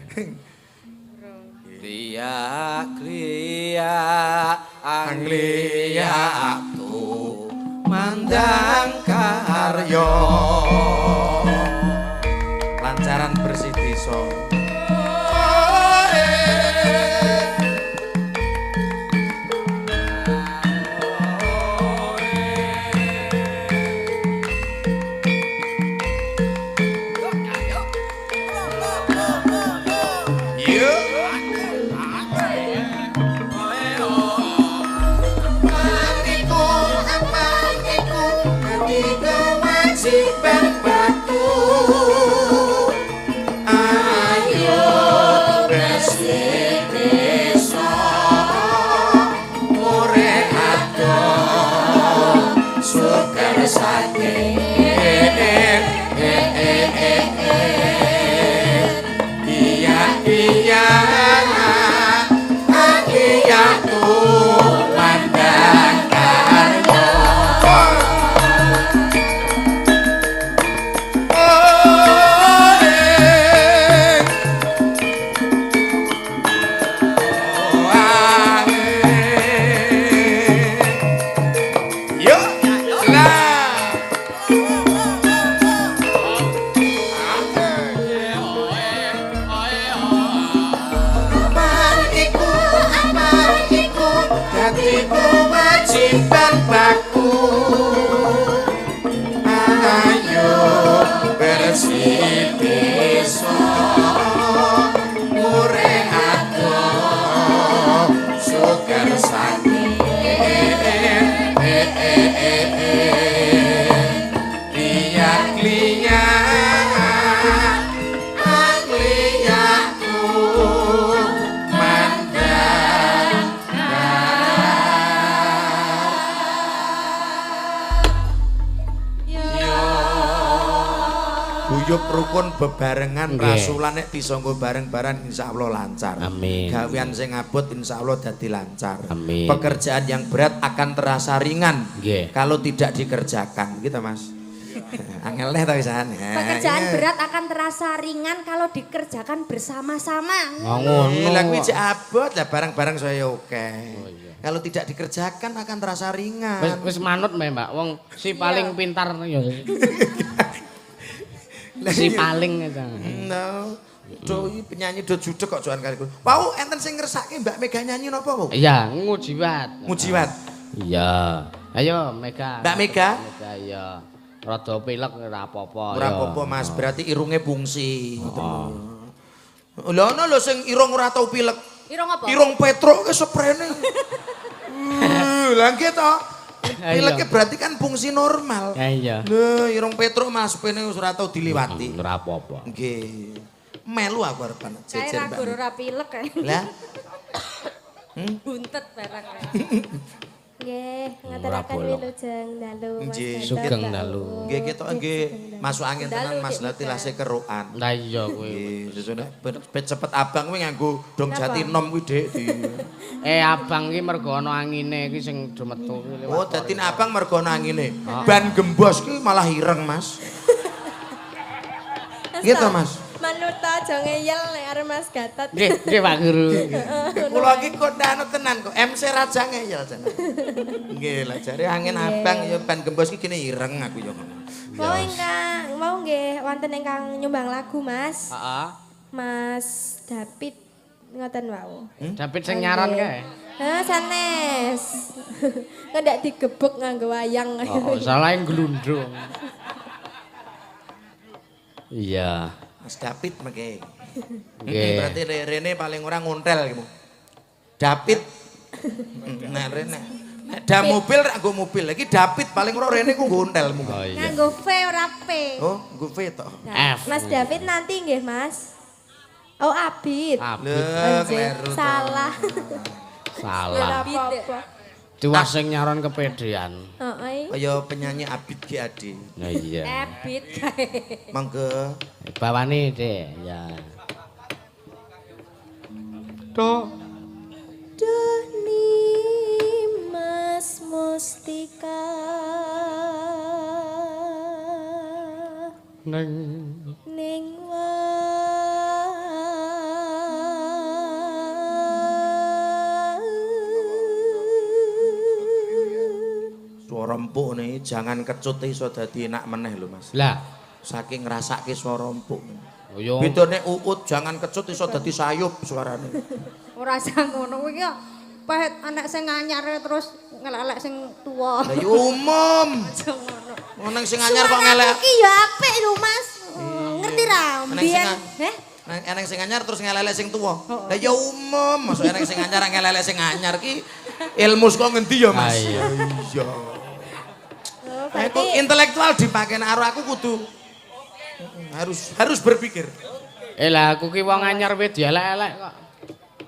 Kliak kliak angliak tu mandang karyo. Lancaran bersih desa. Rukun bebarengan rasulan nek disangga bareng-bareng insyaallah lancar. Amin. Gawean sing abot insyaallah dadi lancar. Amin. Pekerjaan yang berat akan terasa ringan. Nggih. Kalau tidak dikerjakan, gitu Mas. Angel neh ta wisan. Pekerjaan berat akan terasa ringan kalau dikerjakan bersama-sama. Ngono. Lah kuwi jek abot lah barang-barang saya oke. Oh, iya. Kalau tidak dikerjakan akan terasa ringan. Wis manut me, Mbak. Wong si paling pintar ya. Si paling itu. No. Do iki penyanyi do judeg kok joan kali. Wau enten sing ngersake Mbak Mega nyanyi napa wau? Iya, ngujiwat. Ngujiwat. Iya. Ayo Mega. Mbak Mega. Mega iya. Rada pilek ora apa-apa. Ora apa-apa Mas, berarti irunge fungsi. Lha ono lho sing irung ora tau pilek. Irung apa? Irung Petruk ke seprene. Lah nggih to. Pileknya berarti kan fungsi normal. Iya. Lho, irung Petruk Mas pene wis ora tau diliwati. Ora apa-apa. Nggih. Melu aku arepan jejer Mbak. Kae ora pilek kae. Lah. Buntet barang. Nggih, ngaturaken bolong. wilujeng dalu Mas. Nggih. Gatot, Sugeng Mbak dalu. Uut. Nggih ketok nggih masuk angin Dalu, tenan Mas Dik Lati lase kerukan. Lah iya kuwi. Nggih, sesuk nek ben cepet abang kuwi nganggo dong jati nom kuwi Dik. Eh abang ki mergo ana angine iki sing do metu kuwi lewat. Oh, dadi nek abang mergo ana angine. Ban gembos kuwi malah ireng, Mas. Gitu, Mas. Manut aja ngeyel nek arep Mas Gatot. Nggih, nggih Pak Guru. Kula iki kok anu tenan kok MC Raja ngeyel tenan. Nggih, lah jare angin abang ya ban gembos ki gini ireng aku ya ngono. Mau ingkang mau nggih wonten ingkang nyumbang lagu Mas. Heeh. Mas David ngoten wau. David sing nyaran kae. Hah, sanes. Ngendak digebuk nganggo wayang. Oh, salah glundung. Iya. Mas David mengke. Nggih. Berarti rene paling ora ngontel gitu. David. Nah, rene. Nek da mobil rak nggo mobil. Iki David paling ora rene ku nggontel mungkin. Oh iya. Nganggo V ora P. Oh, nggo V to. F. Mas David nanti nggih, Mas. Oh, Abid. Abid Lho, Anjir, kleru to. Salah. salah. Apa-apa. Tiwas sing nyaron kepedean. Heeh. Kaya penyanyi Abid G Ade. Nah iya. Ebit kae. Monggo. Bawane, Dek. Ya. Duh. Duh Nimas Mustika Neng ning wa Suara empuk nih, jangan kecut iso dadi enak meneh lho, Mas. Lah, Saking ngrasake suara empuk. oh yo. Bedane uut jangan kecut iso dadi sayup suarane. Ora usah ngono kuwi ki pahit anak sing anyar terus ngelek-elek sing tuwa. Lah ya umum. Aja ngono. Nang sing anyar kok ngelek. Suaraku ki ya apik lho Mas. Ngerti ra? Eneng sing Biyen, heh? Nang eneng sing anyar terus ngelelek sing tuwa. Lah ya umum, masuk eneng sing anyar ngelelek sing anyar ki ilmu saka ngendi ya, Mas? Ah, iya. Iya. Oh, Nah, iku berarti intelektual dipake nek karo aku kudu harus harus berpikir. Eh lah aku ki wong anyar wis dielek-elek kok.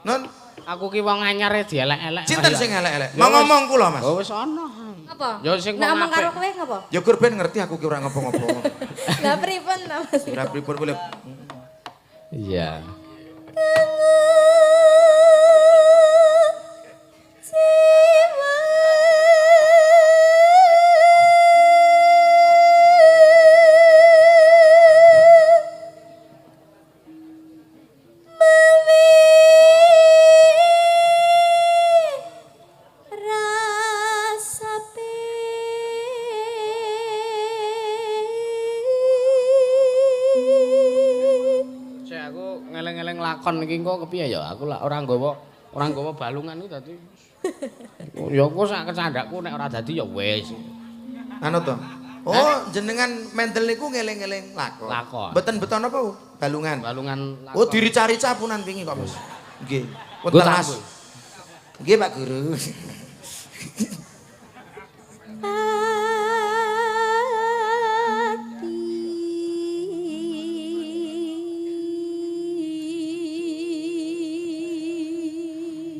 Non, Aku ki wong anyar e dielek-elek. sinten sing elek-elek? Mau ngomong kula, Mas. Oh wis ana. Apa? Ya sing Nek wong omong karo apik. kowe ngapa? Ya gur ben ngerti aku ki ora ngopo-ngopo. lah pripun ta Mas? Ora pripun boleh. Iya. Sik aku ngeleng-eleng lakon iki engko kepiye ya? Aku lak ora nggawa balungan iki dadi. Ya engko sak kecandakku nek ora dadi ya wis. Anu to. Oh, jenengan mendel niku ngeling-eling lakon. Lakon. Mboten beton apa? Balungan. Balungan lakon. Oh, dirica-rica punan wingi kok, Mas. Nggih. Nggo Pun telas. tampil. Nggih, Pak Guru.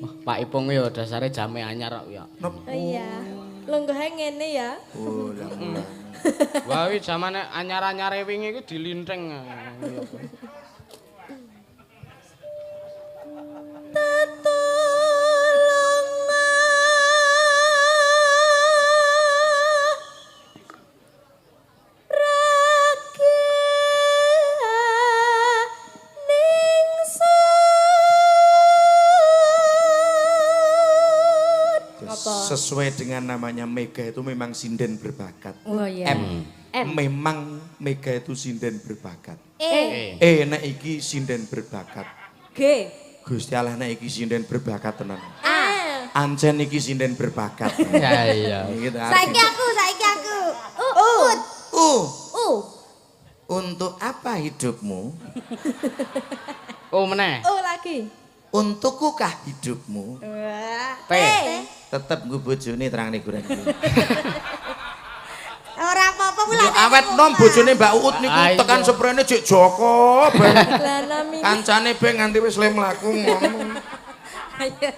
Wah, Pak Ipung ya dasare jame anyar kok ya. Nop. Oh iya. Lungguhe ngene ya. Oh, lah. lah. Wah, iki jamane anyar-anyare wingi iki dilinting. Sesuai dengan namanya Mega itu memang sinden berbakat. Oh iya. M. M. Memang Mega itu sinden berbakat. E E nek iki sinden berbakat. G Gusti Allah nek iki sinden berbakat tenan. A. Ancen iki sinden berbakat. Ya iya. Gitu. Saiki aku, saiki aku. U Ut. U. U. Untuk apa hidupmu? Oh meneh. U lagi. Untukku kah hidupmu? T. Tetep nggo bojone terangne goreng. Ora apa-apa kuwi Yo awet nom bojone Mbak Uut niku Ah, iya. tekan seprene jek Joko ben. Lah nami Kancane ben nganti wis le mlaku ngomong. Iya.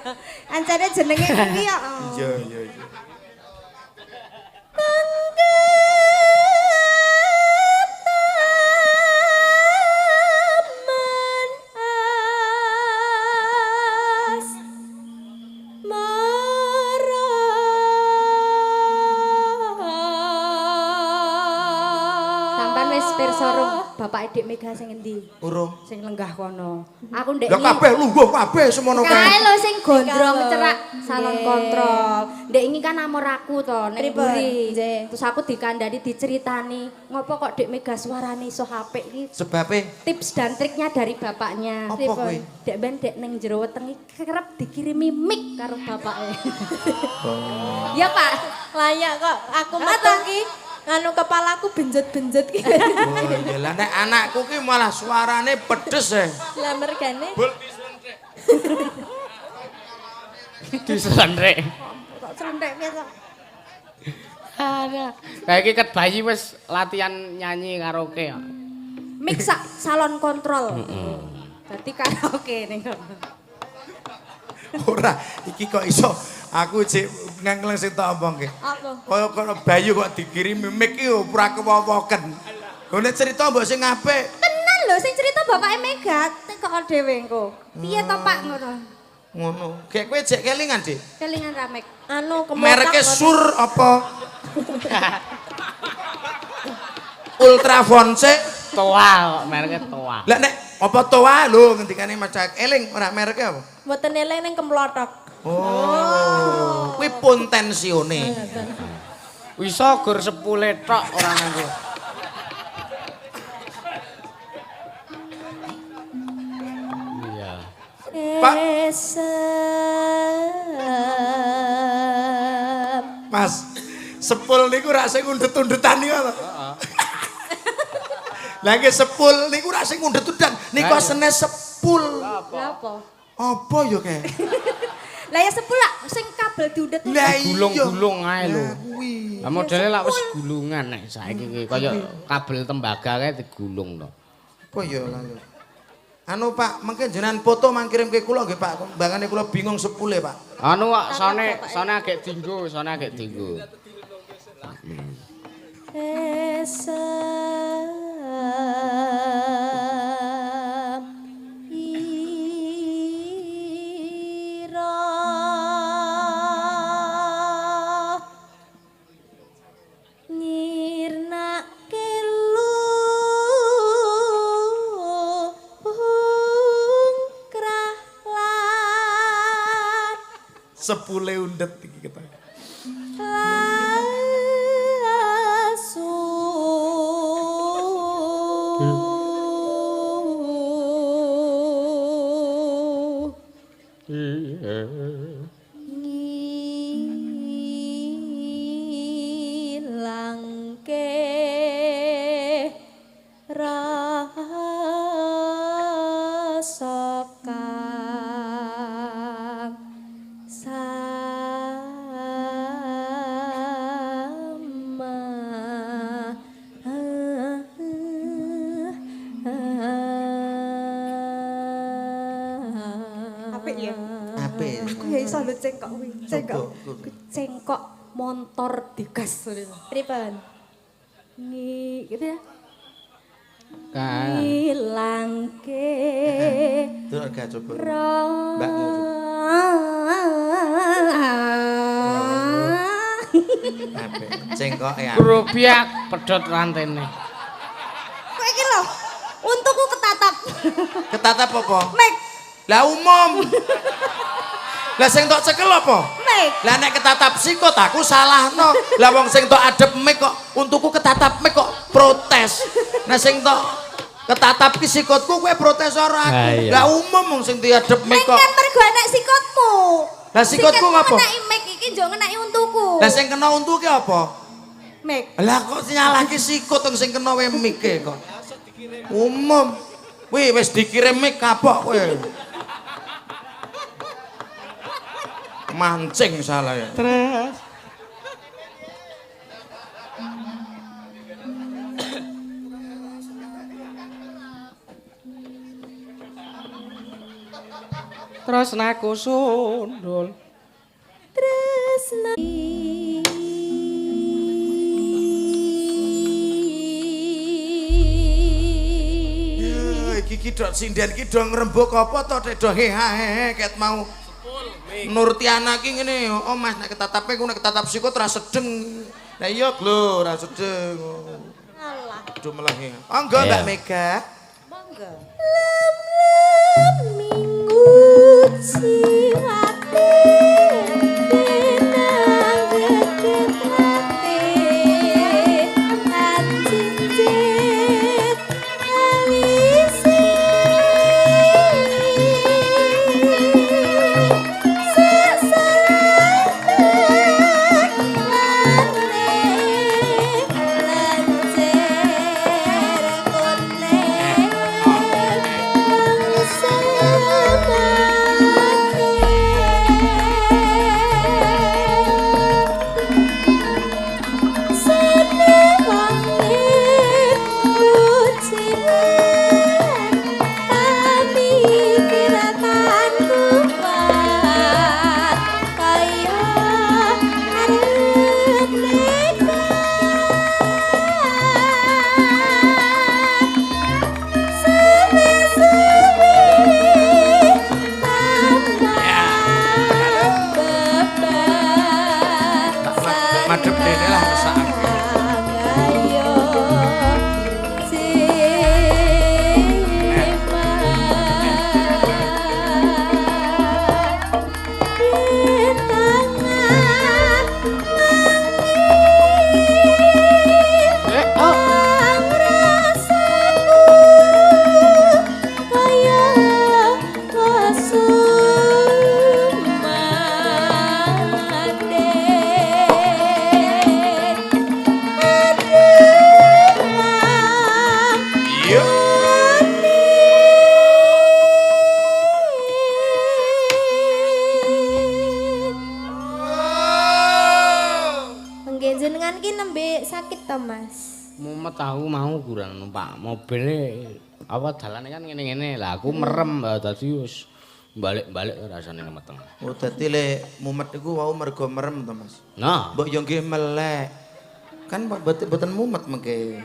Ancene jenenge kuwi kok. Iya, iya, iya. Taman as mara. Sampan wis pirsa rung Bapak Dik Mega sing endi? Urung. Sing lenggah kono. Aku ndek Lah kabeh lungguh kabeh semono Kae kae. lho sing gondrong cerak salon Nggih. kontrol. Ndek ingi kan amor aku to ning Pripun? mburi. Nggih. Terus aku dikandani diceritani, ngopo kok Dek Mega suarane iso apik iki? Sebabe Tips dan triknya dari bapaknya. Apa kuwi? Dek ben dek ning jero weteng iki kerep dikirimi mic karo bapake. Oh. Ya, Pak. Layak kok aku metu ki nganu kepalaku benjet-benjet ki. Oh iya lah nek anakku ki malah suarane pedes e. Lah mergane Diselentrek. Kok clenthek piye to? Ada. Kayak iki ket bayi wis latihan nyanyi karaoke ya. Mic sak salon kontrol. Dadi karaoke ning kono. Ora, iki kok iso aku cek ngangleng sing tak omongke. Apa? Kaya kono bayu kok dikirimi mic ki ora kewowoken. Lho nek cerita mbok sing apik. Tenan lho sing cerita bapake Mega kok dhewe engko. Piye to Pak ngono? Ngono. Gek kowe jek kelingan, Dik. Kelingan ramek. Anu kemotak. Mereke Sur apa? Ultrafon sik. Toa kok mereke toa. Lah nek apa toa lho ngendikane Mas Cak eling ora mereke apa? Mboten eling ning kemlotok. Oh. Kuwi pontensione. Iso gur sepule tok ora nganggo. Iya. Pak. Esem. Mas, sepul niku rak sing undet-undetan niku to. Heeh. Lah nggih sepul niku rak sing undet-undetan, niku asene sepul. Lha apa? Apa ya kae? Lah ya sepul lak sing kabel diundet. Lah iya. Gulung-gulung ae lho. Lah kuwi. Lah modele lak wis gulungan nek saiki iki kaya kabel tembaga kae digulung to. Apa ya lho. Anu Pak, mungkin jenengan foto mangkirim ke kula nggih Pak. Mbangane kula bingung sepule Pak. Anu kok sone sone agek dinggo, sone agek dinggo. Esem ira nyirnake lungkrah lan Sepule undet iki kita. lasu ngilangke rasa kang sama. Apik ya? Apik. Aku ya iso lho cengkok kuwi. Cengkok. Coba. Cengkok montor digas. Pripun? Ngi gitu ya. Ka. Ngilangke Terus gak coba. ra. Mbak Apik. Cengkoke apik. Grubiak pedhot rantene. Kok iki lho, untukku ketatap. Ketatap apa? Mek, Lah umum. Lah sing tok cekel apa? mek. Lah nek ketatap sikut aku salahno. Lah wong sing tok adep mik kok untuku ketatap mik kok protes. Nah sing tok ketatap ki sikutku kowe protes ora Lah aku. iya. Lah umum wong sing diadep mik Nek kok. kan mergo enek sikutmu. Lah sikutku Sikutmu ngapa? Ngenaki mek iki njo ngenaki untuku. Lah sing kena untu ki apa? Mek. Lah kok nyalahke sikut wong sing kena wae mike kok. Umum. Wih wis dikirim mik kapok kowe. Mancing salah ya. Terus. Tresnaku sundul. Tresna. Ya, iki ki dok sinden ki do ngrembug apa to tek do hehe ket mau. Nurtiana ki ngene, oh Mas nek ketatape ku nek ketatap sikut ra sedeng. Lah iya lho ora sedeng. Alah. Aduh melehe. Monggo Mbak Mega. Monggo. Lem-lem minggu jiwate benang gegetrate ancicit alise Madhep dene lah mesakake. Jenengan ki nembe sakit to, Mas? Mumet aku mau kurang numpak mobile apa dalane kan ngene-ngene. Lah aku merem dadi wis balik-balik rasane meteng. Oh dadi le mumet iku wau mergo merem to, Mas? Nah, mbok yo nggih melek. Kan mboten mumet mengke.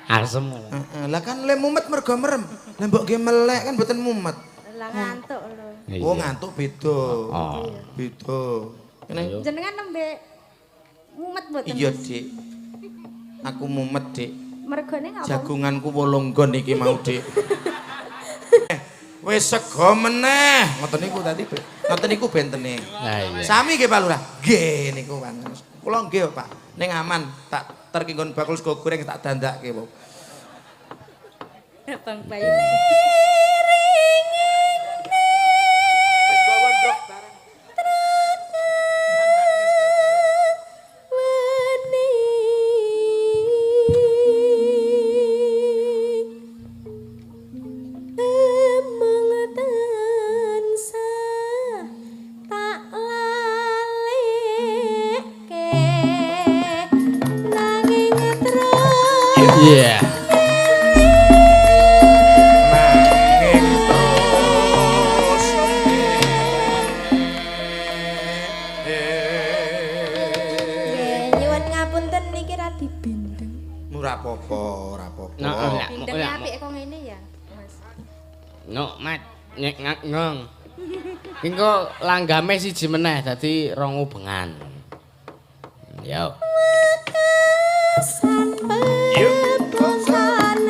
Asem. Heeh, lah kan le mumet mergo merem. Lah mbok nggih melek kan mboten mumet. Lah ngantuk lho. Oh ngantuk beda. Oh. Beda. Kene jenengan nembe mumet mboten? Iya, Dik. Aku mumet, Dik. Mergone ngapa? Jagunganku 8 nggon iki mau, Dik. Wis sego meneh. Ngoten niku tadi. Ngoten niku bentene. Lah iya. Sami nggih Pak Lurah. Nggih niku Pak. Kula nggih, Pak. Ning aman, tak terki nggon bakul sego goreng tak dandake, Pak. Bang Bayu. Wis gawa ndok bareng. Yeah. Nanging terus. Nyuwun ngapunten niki ra dibindeng. Ora apa-apa, ora apa-apa. Bindenge apik kok ngene ya, Mas. No, Mat, nek ngong. Engko langgame siji meneh dadi rong ubengan. Yo. Among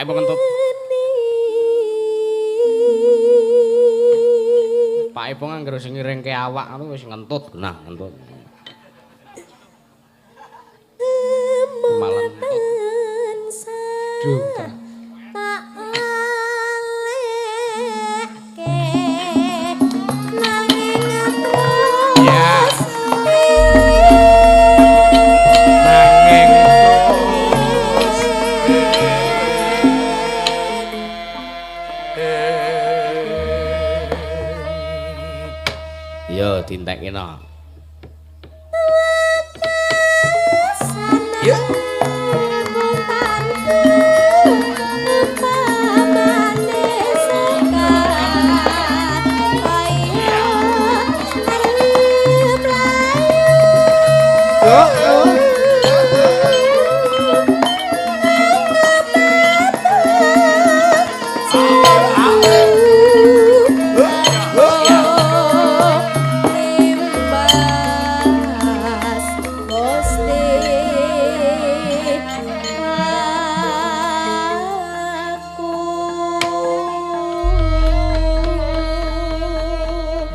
Ipo ngentut. Pak Ipo anggere sing ngiringke awak ngono wis ngentut, nah ngentut. Malah ngentut. Duh. Tak laleke nanging Ya. Nanging terus. Yo dintekno. Ya.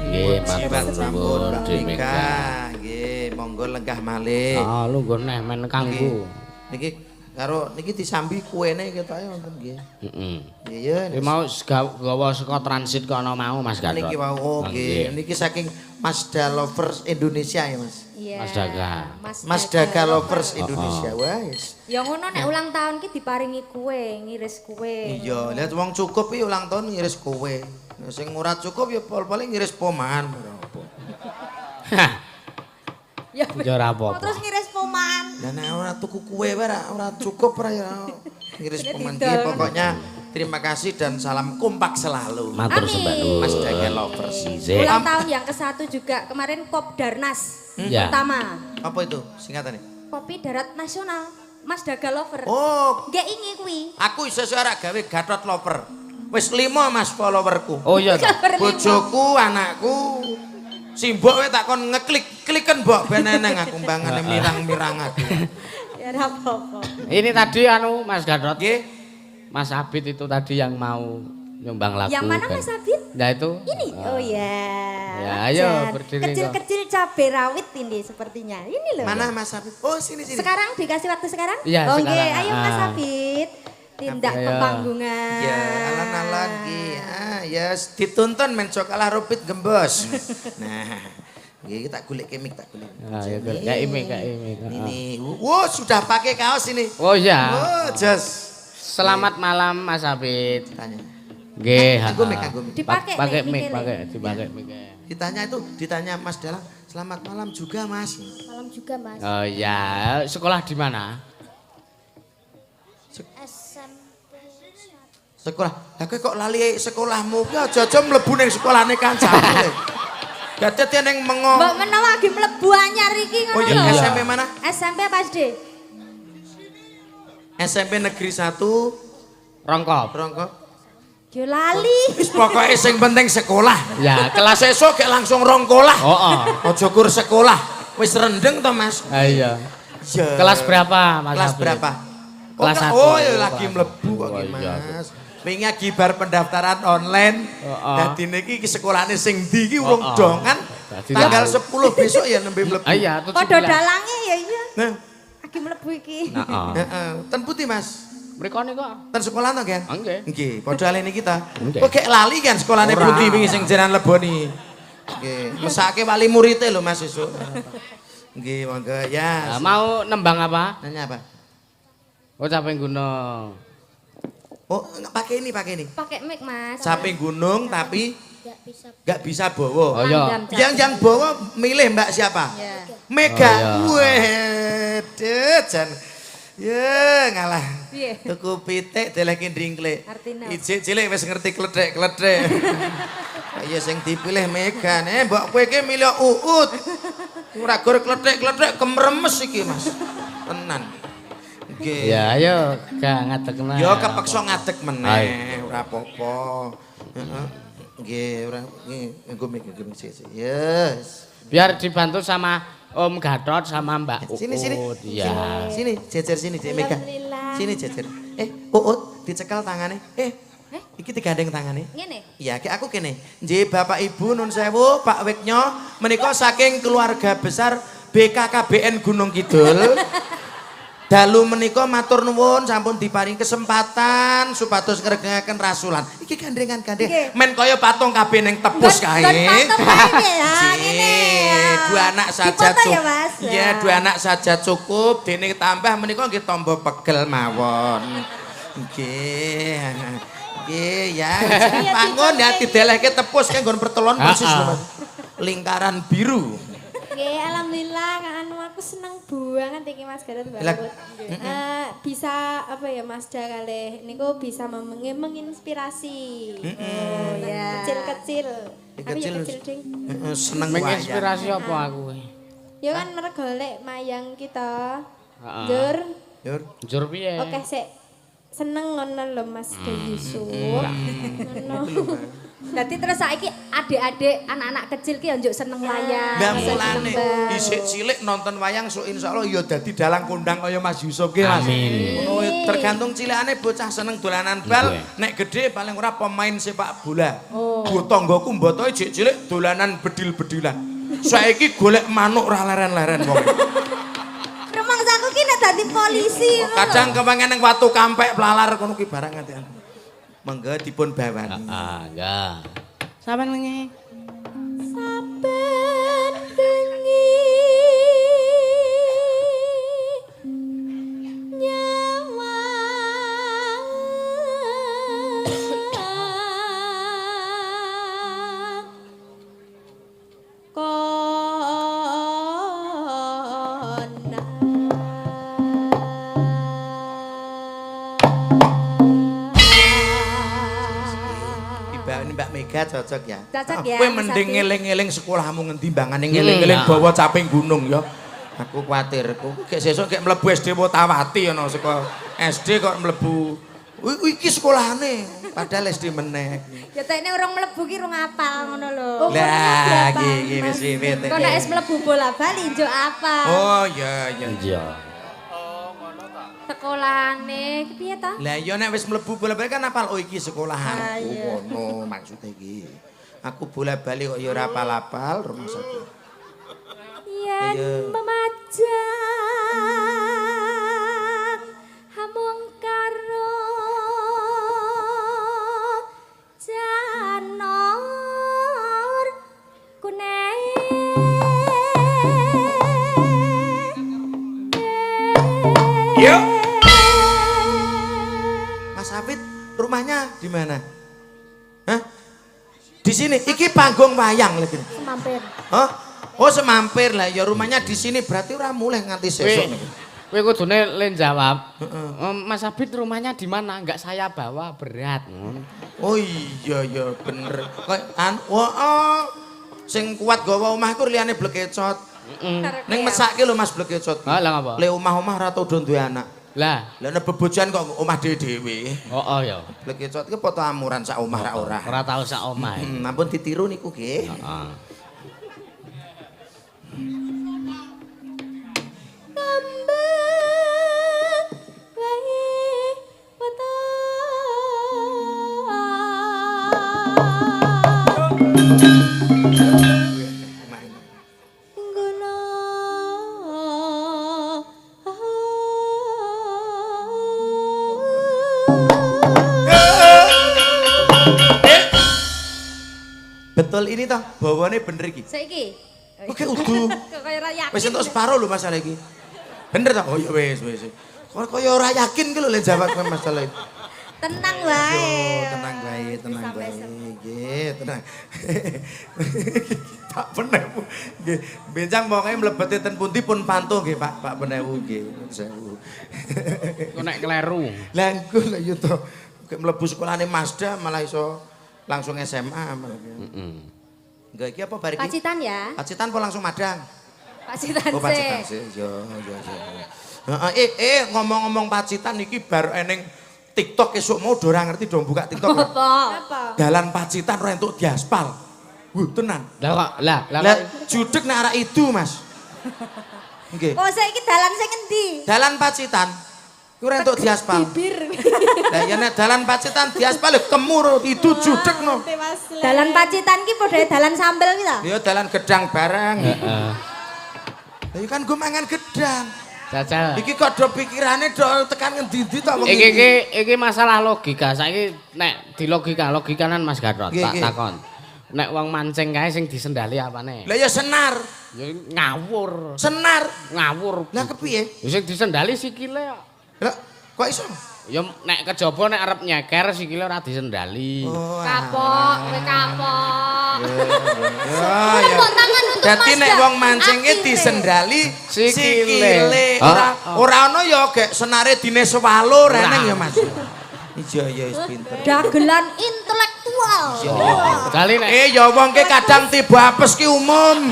Nggih, Jiwan matur sampun nuwun Mbak Dik Mega. Mega. Nggih, monggo lenggah malih. Ah, lungguh neh men kanggo. Niki karo niki disambi kuene ketoke wonten nggih. Heeh. Nggih ya. Iki mau gawa saka transit kono mau Mas Gatot. Niki wau oh, nggih. Niki saking Mazda Lovers Indonesia ya, Mas. Iya. Mas Daga. Mas Daga Lovers Indonesia. Wah, yes. Ya ngono nek ulang tahun ki diparingi kue, ngiris kue. Iya, lihat wong cukup iki ulang tahun ngiris kowe. Nek sing ora cukup ya pol-pole ngiris pomahan ora apa. Ya Ya ora apa-apa. Terus ngiris poman. Lah nek ora tuku kue wae ora cukup ora ya ngiris Ini pomahan. didol. Nggih, pokoknya terima kasih dan salam kompak selalu. Matur Amin. sembah nuwun. Mas Daga Lovers. Nggih. Ulang tahun yang ke-1 juga kemarin Kopdarnas Ya. pertama. Apa itu singkatannya? Kopi Darat Nasional. Mas Daga Lover. Oh, Nggak ingi kuwi. aku iso ora gawe Gatot Lover. Wis 5 Mas followerku. Oh iya ta. Berlima. Bojoku, anakku, simbok wae tak kon ngeklik, kliken mbok ben eneng aku mbangane mirang-mirang aku. Ya ora apa-apa. Ini tadi anu Mas Gatot. Nggih. Mas Abid itu tadi yang mau nyumbang lagu. Yang mana kan. Mas Abid? Nah itu. Ini. Oh ya. Ya, ayo berdiri kok. Kecil-kecil cabai rawit ini sepertinya. Ini loh. Mana Mas Abid? Oh, sini sini. Sekarang dikasih waktu sekarang? Iya, Oke, sekarang. ayo Mas Ah. Abid. Tindak Ayo. ke panggungan. Ya, alon-alon ki. Ah, ya dituntun men jok kalah rupit gembos. Nah, nggih tak golek mic tak golek. Ah, ya golek. Kayak mic, kayak mic. Ini. Wow, sudah pakai kaos ini. Oh iya. Oh, jos. Selamat malam Mas Abid. Tanya. Nggih. Anggo mic, anggo mic. Dipakai Pakai nih, mic, mikirnya. pakai dipakai mic. Ditanya itu, ditanya Mas Dalang, selamat malam juga Mas. Malam juga Mas. Oh iya, sekolah di mana? SMP Sekolah. Lah kowe kok lali sekolahmu ki aja-aja mlebu ning sekolahane kancamu. Le. Gadet ning mengo. Mbok menawa lagi mlebu anyar iki ngono Oh iya, lho. SMP mana? SMP apa SD? SMP Negeri 1 Rongkop. Rongkop. Yo lali. Wis pokoke sing penting sekolah. Ya, kelas Sesuk gek langsung rong kolah. Oh, oh. Aja kur sekolah. Wis rendeng to, Mas? Ah, iya. Iya. Kelas berapa, Mas Kelas Abid? berapa? Kelas oh, satu. Oh, ya lagi mlebu kok Oh, iki, iya. Mas. Wingi lagi bar pendaftaran online. Oh, oh. Dadi niki iki sekolahane sing ndi iki urung Oh, oh. dongan. Dadi Tanggal tahu. 10 besok ya nembe mlebu. Ah, iya, Padha 17. dalange ya iya. Nah, Lagi mlebu iki. Heeh. heeh. Ten putih, Mas. Mriko niku. Ten sekolah to, Gen? Nggih. Nggih, padha alene kita. Nggih. Kok gek lali kan sekolahane Ora. putih wingi sing jenengan leboni. Nggih, mesake wali murite lho Mas esuk. Nggih, monggo ya. Nah, mau nembang apa? Nanya apa? Oh, caping gunung. Oh, enggak pakai ini, pakai ini. Pakai mic, Mas. Caping gunung tapi Gak bisa nggak bisa bawa. Oh iya. Langgam caping. Yang bawa milih Mbak siapa? Iya. Mega. Oh, Weh, jan. Ya, ngalah. Piye? Tuku pitik delehke ndringklik. Artine apa? Ijik cilik wis ngerti kledhek-kledhek. Iya sing dipilih Mega. Mbok kowe iki milih Uut. Ora gor kledhek-kledhek kemremes iki, Mas. Tenan. Nggih. Ya, ayo gak ngadeg meneh. Ya kepeksa ngadeg meneh, Ayo. ora apa-apa. Heeh. Nggih, ora nggih, nggo mic nggo mic sik. Yes. Biar dibantu sama Om Gatot sama Mbak Uut. Sini sini. Iya. Sini, jejer sini, Dek Mega. Alhamdulillah. Sini jejer. Uut, Dicekel tangane. Iki digandeng tangane. Ngene. Iya, ki aku kene. Nggih, Bapak Ibu nun sewu, Pak Wiknyo menika saking keluarga besar BKKBN Gunung Kidul. Dalu menika matur nuwun sampun diparingi kesempatan supados ngregengaken rasulan. Iki gandengan-gandeng men kaya patung kabeh ning tepus kae. Patung kae ya, ngene. Dua anak saja Dipoto cukup. ya, Mas. Iya, dua anak saja cukup. Dene tambah menika nggih tombo pegel mawon. Nggih. Nggih ya. Bangun ya didelehke tepus kae nggon pertelon persis lho, Mas. Lingkaran biru. Nggih, alhamdulillah Kak Anu aku seneng banget iki Mas Gatot Mbak Lah, Put. Bisa apa ya Mas Da kalih niku bisa menginspirasi. Oh ya. Kecil-kecil. Tapi ya Kecil. kecil ding. Heeh, seneng wayang. Menginspirasi apa aku? Ya kan mergo lek mayang kita. Heeh. Njur, Yur. Njur piye? oke sik seneng ngono lho Mas Da Yusuf. Ngono. Dadi terus saiki adik-adik anak-anak kecil ki ya njuk seneng wayang. Lah mulane seneng isik cilik nonton wayang sok insyaallah ya dadi dalang kondang kaya Mas Yusuf ki Mas. Amin. Ngono tergantung cilikane bocah seneng dolanan bal, Nggih. nek gede paling ora pemain sepak bola. Oh. Tanggoku mbotoe jek cilik dolanan bedil-bedilan. Saiki golek manuk ora leren-leren wong. Rumangsaku ki nek dadi polisi ngono. Kadang kepengen ning watu kampek plalar kono ki barang nganti. Monggo dipun bawani. Heeh, enggak. Sampeyan wingi. Saben bengi nyawang kona. Dibawani Mbak Mega cocok ya. Cocok ya, Kowe Mas mending Ati. ngeling-eling sekolahmu ngendi mbangane ngeling-eling bawa caping gunung ya. Aku kuwatir, ku gek sesuk gek mlebu SD Wotawati ana saka SD kok mlebu. Iki sekolahane, padahal SD meneh. Ya tekne urung mlebu ki urung apal ngono lho. Lah, iki iki wis wiwit. Kok nek wis mlebu bola-bali njuk apal. Oh iya iya. Iya. Sekolahane ki piye ta? Lah iya nek wis mlebu bola-bali kan apal oh iki sekolahanku ngono maksude iki. Aku bola-bali kok ya ora apal-apal rumah sakit. Yen Iya. memajang hamung karo janur kuning. Yuk. Mas Hafid, rumahnya di mana? Hah? Di sini. Iki panggung wayang lagi. Semampir. Hah? Oh, semampir lah. Ya rumahnya di sini berarti ora mulih nganti sesuk. Kowe kudune len jawab. Mas Abid rumahnya di mana? Enggak saya bawa berat. Oh iya iya bener. Kayak an wah oh, sing kuat gawa omah iku liyane blekecot. Ning mesake lho Mas blekecot. Ha lah ngapa? Le omah-omah ora tau do duwe anak. Lah, Lah nek bebojoan kok omah dhewe-dhewe. oh ya. Blekecot ki foto amuran sak omah ra ora. Ora tau sak omah. Ampun ditiru niku nggih. Heeh. Kambang wae weteng. Nggono Betul ini toh, bawane bener iki. Saiki. Oke udu. Kok kaya ora yakin. Wis entuk separo lho masalah iki. Bener toh? Oh iya wis wis. Kok kaya ora yakin ki lho lek jawab kowe masalah iki. Tenang wae. Yo, tenang wae, tenang wae. Nggih, tenang. Pak Penewu. Nggih, benjang pokoke mlebete ten pundi pun pantuh nggih Pak, Pak Penewu nggih. Sewu. Kok nek kleru. Lah engko lha yo to. Kayak mlebu sekolahane Mazda malah iso langsung SMA malah. Heeh. Enggak iki apa bar iki? Pacitan ya. Pacitan apa langsung Madang? Pacitan Oh Pacitan sih. sih. Yo yo yo. Heeh, ngomong-ngomong Pacitan iki bar eneng TikTok esuk mau do ora ngerti do buka TikTok. Apa? Apa? Dalan Pacitan ora entuk diaspal. Wuh, tenan. Lah kok lah lah Lah judeg nek arek itu, Mas. Nggih. Oh saiki dalan sing endi? Dalan Pacitan. Iku ora entuk diaspal. Bibir. Lah ya nek dalan Pacitan diaspal ya kemur itu judekno. Tewas le. Dalan Pacitan ki padha dalan sambel ki ta? Ya dalan gedang barang. Heeh. Lah ya kan gue mangan gedang. Jajal. Iki kok do pikirane do tekan ngendi-endi to wong Iki iki iki masalah logika. Saiki nek di logika, logikanan Mas Gatot tak takon. Nek wong mancing kae sing disendali apane? Lah ya senar, Ya ngawur. senar. Ngawur. Lah kepiye? Ya sing disendali sikile kok. Lah kok iso? Ya nek kejaba nek arep nyeker sikile ora disendali. Oh, Kapok, kowe kapok. Ya, ya. Tepuk tangan untuk Dadi Mas nek Da. wong mancing Akhire. disendali Sikile. sikile. Ora ora ono ya gek senare dine swalo reneng ya Mas. Iya iya wis pinter. Dagelan intelektual. Jali nek Eh ya wong ki kadang tiba apes ki umum.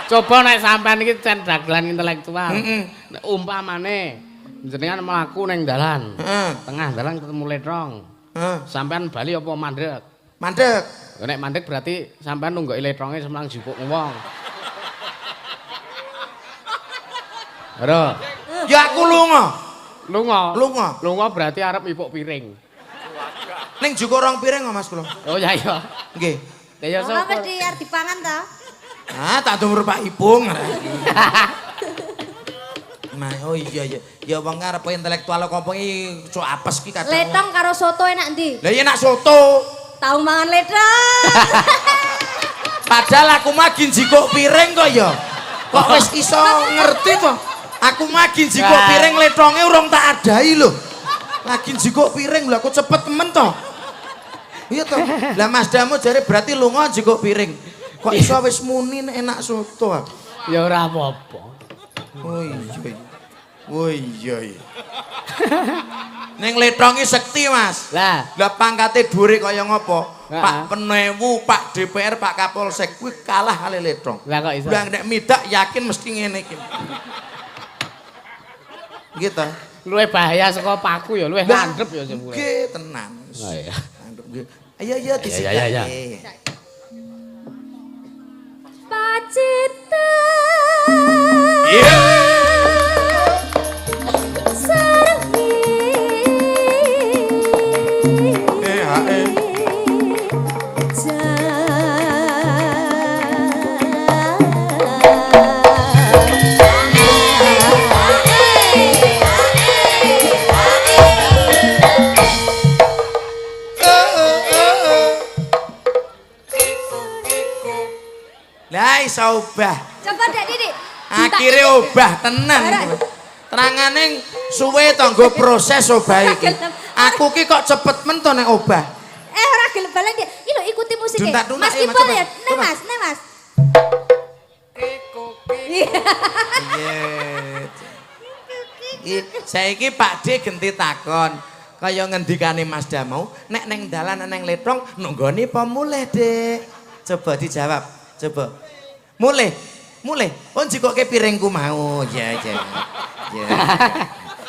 coba nek sampean iki cen dagelan intelektual. Heeh. Nek umpamane jenengan mlaku ning dalan. Heeh. Tengah dalan ketemu letrong. Heeh. Sampean bali apa mandek? Mandek. Nek mandek berarti sampean nunggoki letronge semlang jupuk wong. Ora. Ya aku lunga. Lunga. Lunga. Lunga berarti arep ipuk piring. Ning jukuk rong piring kok Mas kula. Oh ya iya. Nggih. Lah ya Ora syukur. mesti arep dipangan ta? Ah, tak tumur Pak Ipung. Nah, oh iya iya. Ya wong arep intelektual kok apa iki cok apes ki kadang. Letong karo soto enak ndi? Lah iya nak soto. Tau mangan letong. Padahal aku mah jikuk piring kok ya. Kok wis iso ngerti to? Aku mah jikuk piring letonge urung tak adahi lho. Lagi jikuk piring lho aku cepet temen to. Iya to. Lah Mas Damu jare berarti lunga jikuk piring. Kok iso wis muni nek enak soto. ah? Ya ora apa-apa. Oh iya. Oh iya iya. Ning letonge sekti, Mas. Lah, Lah pangkate dhuwure kaya ngopo? Heeh. Pak Penewu, Pak DPR, Pak Kapolsek kuwi kalah kali letong. Lah kok iso? Lah nek midak yakin mesti ngene iki. Gitu. Luwih bahaya saka paku ya, luwih Lah, landhep ya jebule. Nggih, tenan. Oh, iya. Landhep nggih. Ayo ayo Iya, iya, iya. disikake. Pacitan. Iya. Sareng Eh, ha, eh. Lah iso obah. Coba Dek Didik. Akhire obah tenan. Terangane suwe to nggo proses obah iki. Aku ki kok cepet men to nek obah. Eh ora gelem balen Dek. Iki lho ikuti musiknya. Duntak-duntak, Mas eh, Mas, Ipul coba. ya. Nih Coba. Mas, nih Mas. Iya. Saiki Pak D genti takon. Kaya ngendikane Mas Damau, nek neng dalan neng letrong nunggoni apa mulih, Dek? Coba dijawab, coba. Mulih, mulih. Oh njikoke piringku mau. Ya, ya. Ya.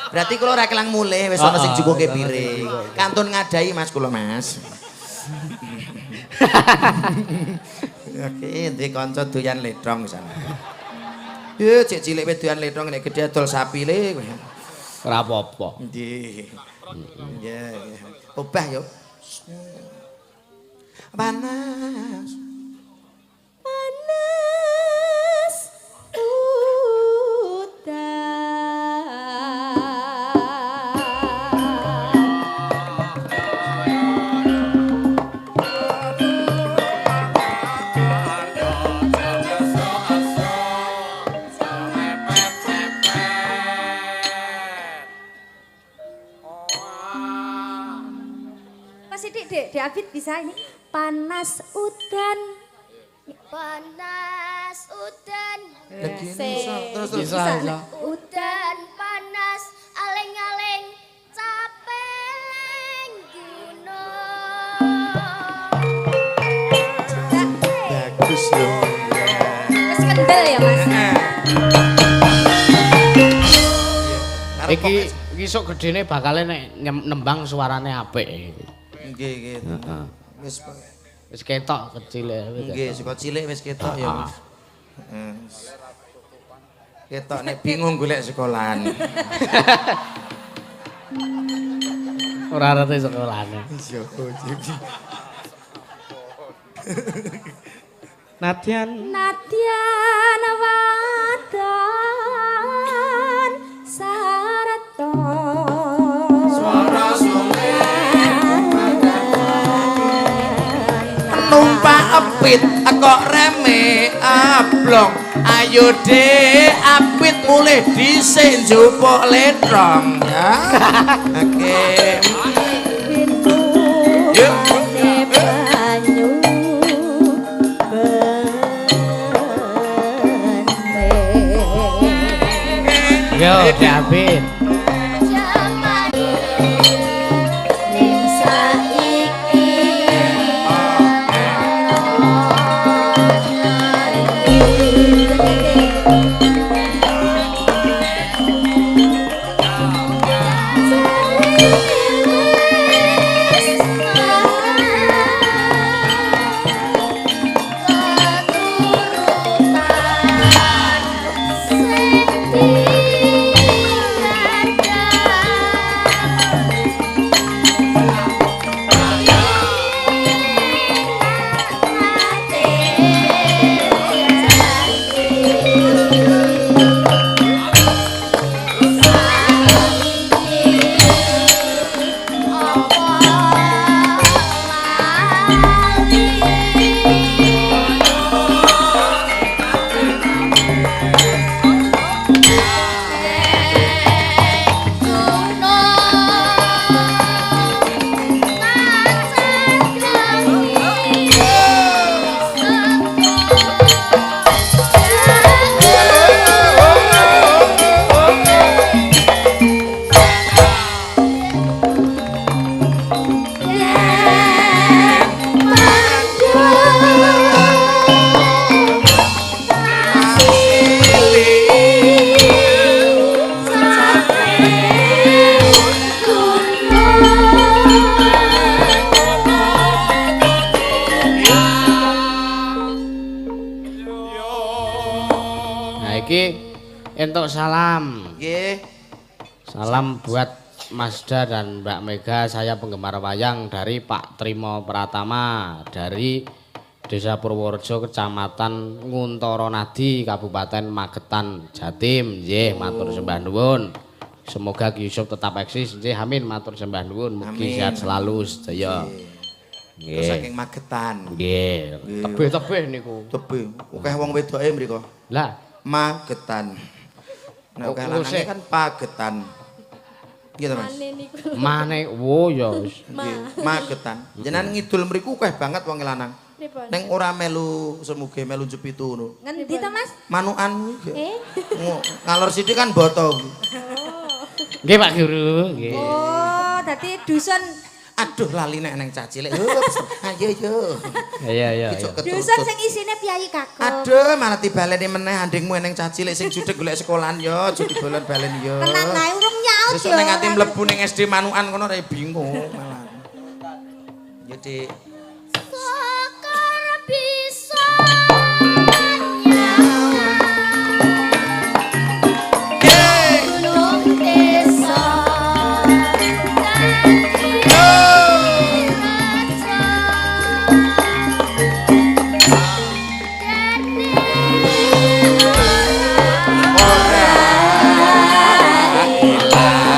Berarti kula ora kelang mulih, wis ana sing jikoke piring. Kantun ngadahi Mas kula, Mas. Oke, duwe kanca doyan letrong sana. Ye, cek cilik wis doyan letrong nek gedhe adol sapi le kowe. Ora apa-apa. Nggih. Iya, iya. Obah yo. Panas. Panas udan. Mas Sidik, Dek, Dek Abid bisa ini. Panas udan. Panas udan, Lagi iso terus terus. Bisa, bisa. udan panas, aling-aling capeng gunung. Bagus lho. Wis kendel ya, Mas. Iki iki sok gedene bakale nek nembang suarane apik. Nggih, nggih. Heeh. Wis Wis ketok kecil ya. Wis nggih, ketok. saka cilik wis ketok ya, Mas. Heeh. Ketok nek bingung golek sekolahan. Ora ngerti sekolahane. Iya, iki. Nadyan Nadyan wadan sarta Swara sunge numpak epit kok reme ablong. Ayo Dik, apit mulih dhisik njupuk letrong ya. Oke. Pintu Yuk. banyu bente. Yo, Dik Apit. Jaman ning saiki keturutan sing Entuk salam. Nggih. Salam buat Mazda dan Mbak Mega, saya penggemar wayang dari Pak Trimo Pratama dari Desa Purworejo, Kecamatan Nguntoronadi, Kabupaten Magetan, Jatim. Nggih, matur sembah nuwun. Semoga Ki Yusuf tetap eksis. Nggih, amin, matur sembah nuwun. Mugi sehat selalu sedaya. Nggih. Saking Magetan. Nggih. Tebih-tebih niku. Tebih. Akeh wong wedoke mriku. Lah, Magetan. Nek akeh lanange kan Pagetan. Iya ta, Mas? Mane wo ya wis. Nggih, Magetan. Jenengan ngidul mriku akeh banget wong lanang. Ning ora melu semuge melu jepitu ngono. Ngendi to, Mas? Manukan kuwi. Ngalor sithik kan boto. Nggih, Pak Guru, nggih. Oh, dadi dusun. Aduh lali nek nang cah cilik. Ayo yo. Iya iya. Dusun sing isine piyayi kakung. Aduh malah dibaleni meneh andingmu nang cah cilik sing judeg golek sekolahan yo, aja dibolen-balen yo. Tenang ae urung nyaut yo. Sesuk ning ati mlebu ning SD Manukan kono ra bingung malah. Yo Dik. Sokor bisa gunung desa Ora ilang.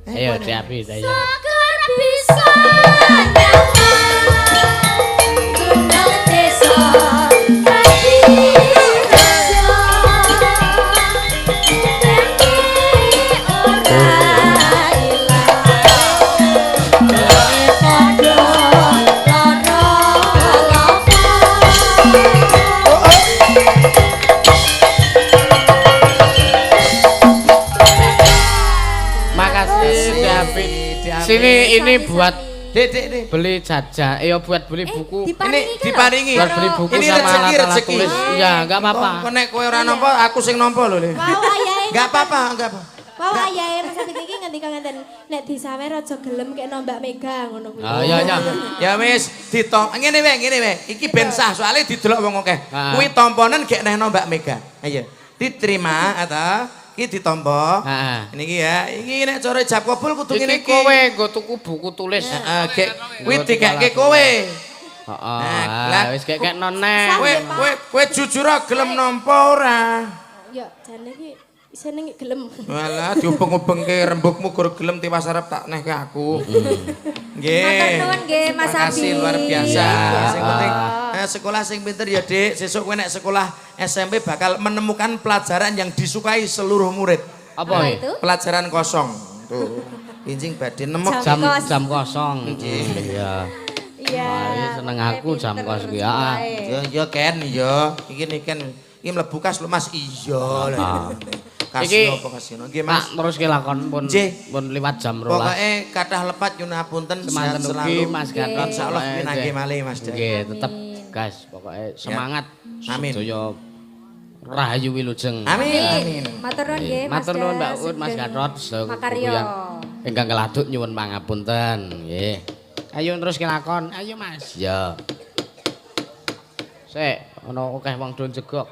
Ayo diapi ayo. Syukur bisa nyawang gunung desa dadi rejo dadi ora ilang dhewe padha lara lopo. Makasih David. Sini ini buat Dek, dek, dek. beli jajan, buat beli buku. Ini diparingi. Buat beli buku Ini sama rezeki, alat-alat rezeki. tulis. Iya, enggak apa-apa. Kok nek kowe ora nampa, aku sing nampa lho, Le. Wau ayahe. Enggak apa-apa, enggak apa. Wau ayahe Mas Abid iki ngendika ngeten, nek disawer aja gelem kekno Mbak Mega ngono kuwi. Ah, iya, iya. Ya wis, ditom ngene wae, ngene wae. Iki ben sah soalé didelok wong akeh. Ah. Kuwi tomponen gek nehno Mbak Mega. Ayo. Diterima atau iki ditampa. Heeh. Ini iki ya, iki nek cara ijab kabul kudu ngene Iki iki. kowe nggo tuku buku tulis. Heeh, gek kuwi dikekke kowe. Heeh. Nah, lah, Wis kekekno neh. Kowe kowe kowe jujur ah, gelem nampa ora? Ya jane iki isene gelem. Walah diubeng-ubengke rembugmu gur gelem tiwas arep tak nehke aku. Nggih. Matur nuwun nggih Mas Makasih Abi. luar biasa. Iya. Sing penting sekolah sing pinter ya, Dik. Sesuk kowe nek sekolah SMP bakal menemukan pelajaran yang disukai seluruh murid. Apa Apa iki? itu? Pelajaran kosong. Tuh. Injing badhe nemok. Jam Kos. jam kosong. Iya. Iya. Wah, iki seneng aku jam kos kuwi. Ah. Ya ya Ken ya. Iki nih Ken. Iki mlebu kas lho Mas. Iya. Ah. Kasih Iki- apa kasih. Nggih Mas. Pak terus ke lakon pun Nggih. pun liwat jam 12. Pokoke kathah lepat nyuwun ngapunten sehat Semanten ugi selalu. Mas Gatot. Insyaallah pinanggih malih Mas. Dan. Nggih, tetep gas pokoke semangat. Amin. Sedaya rahayu wilujeng. Amin. Amin. Matur nuwun nggih Mas. Matur nuwun Mbak Ut, Mas Sugeng Gatot, sedaya Makarya. ingkang keladuk nyuwun pangapunten nggih. Ayo terus ke lakon. Ayo Mas. Ya. Sik, ana akeh wong do jegok.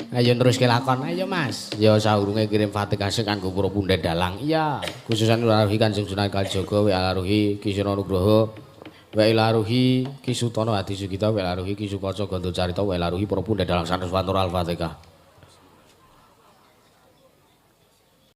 Ayo terus ke lakon. Ayo Mas. Ya saurunge kirim Fatihah sing kanggo para pundhen dalang. Iya, khususan Ilaruhi Kanjeng Sunan Kalijaga wa Ilaruhi Ki Seno Nugroho wa Ilaruhi Ki Sutono Hadi Sugita wa Ilaruhi Ki Sukaca Ganda Carita wa Ilaruhi para pundhen dalang sanes Wantura Al-Fatihah.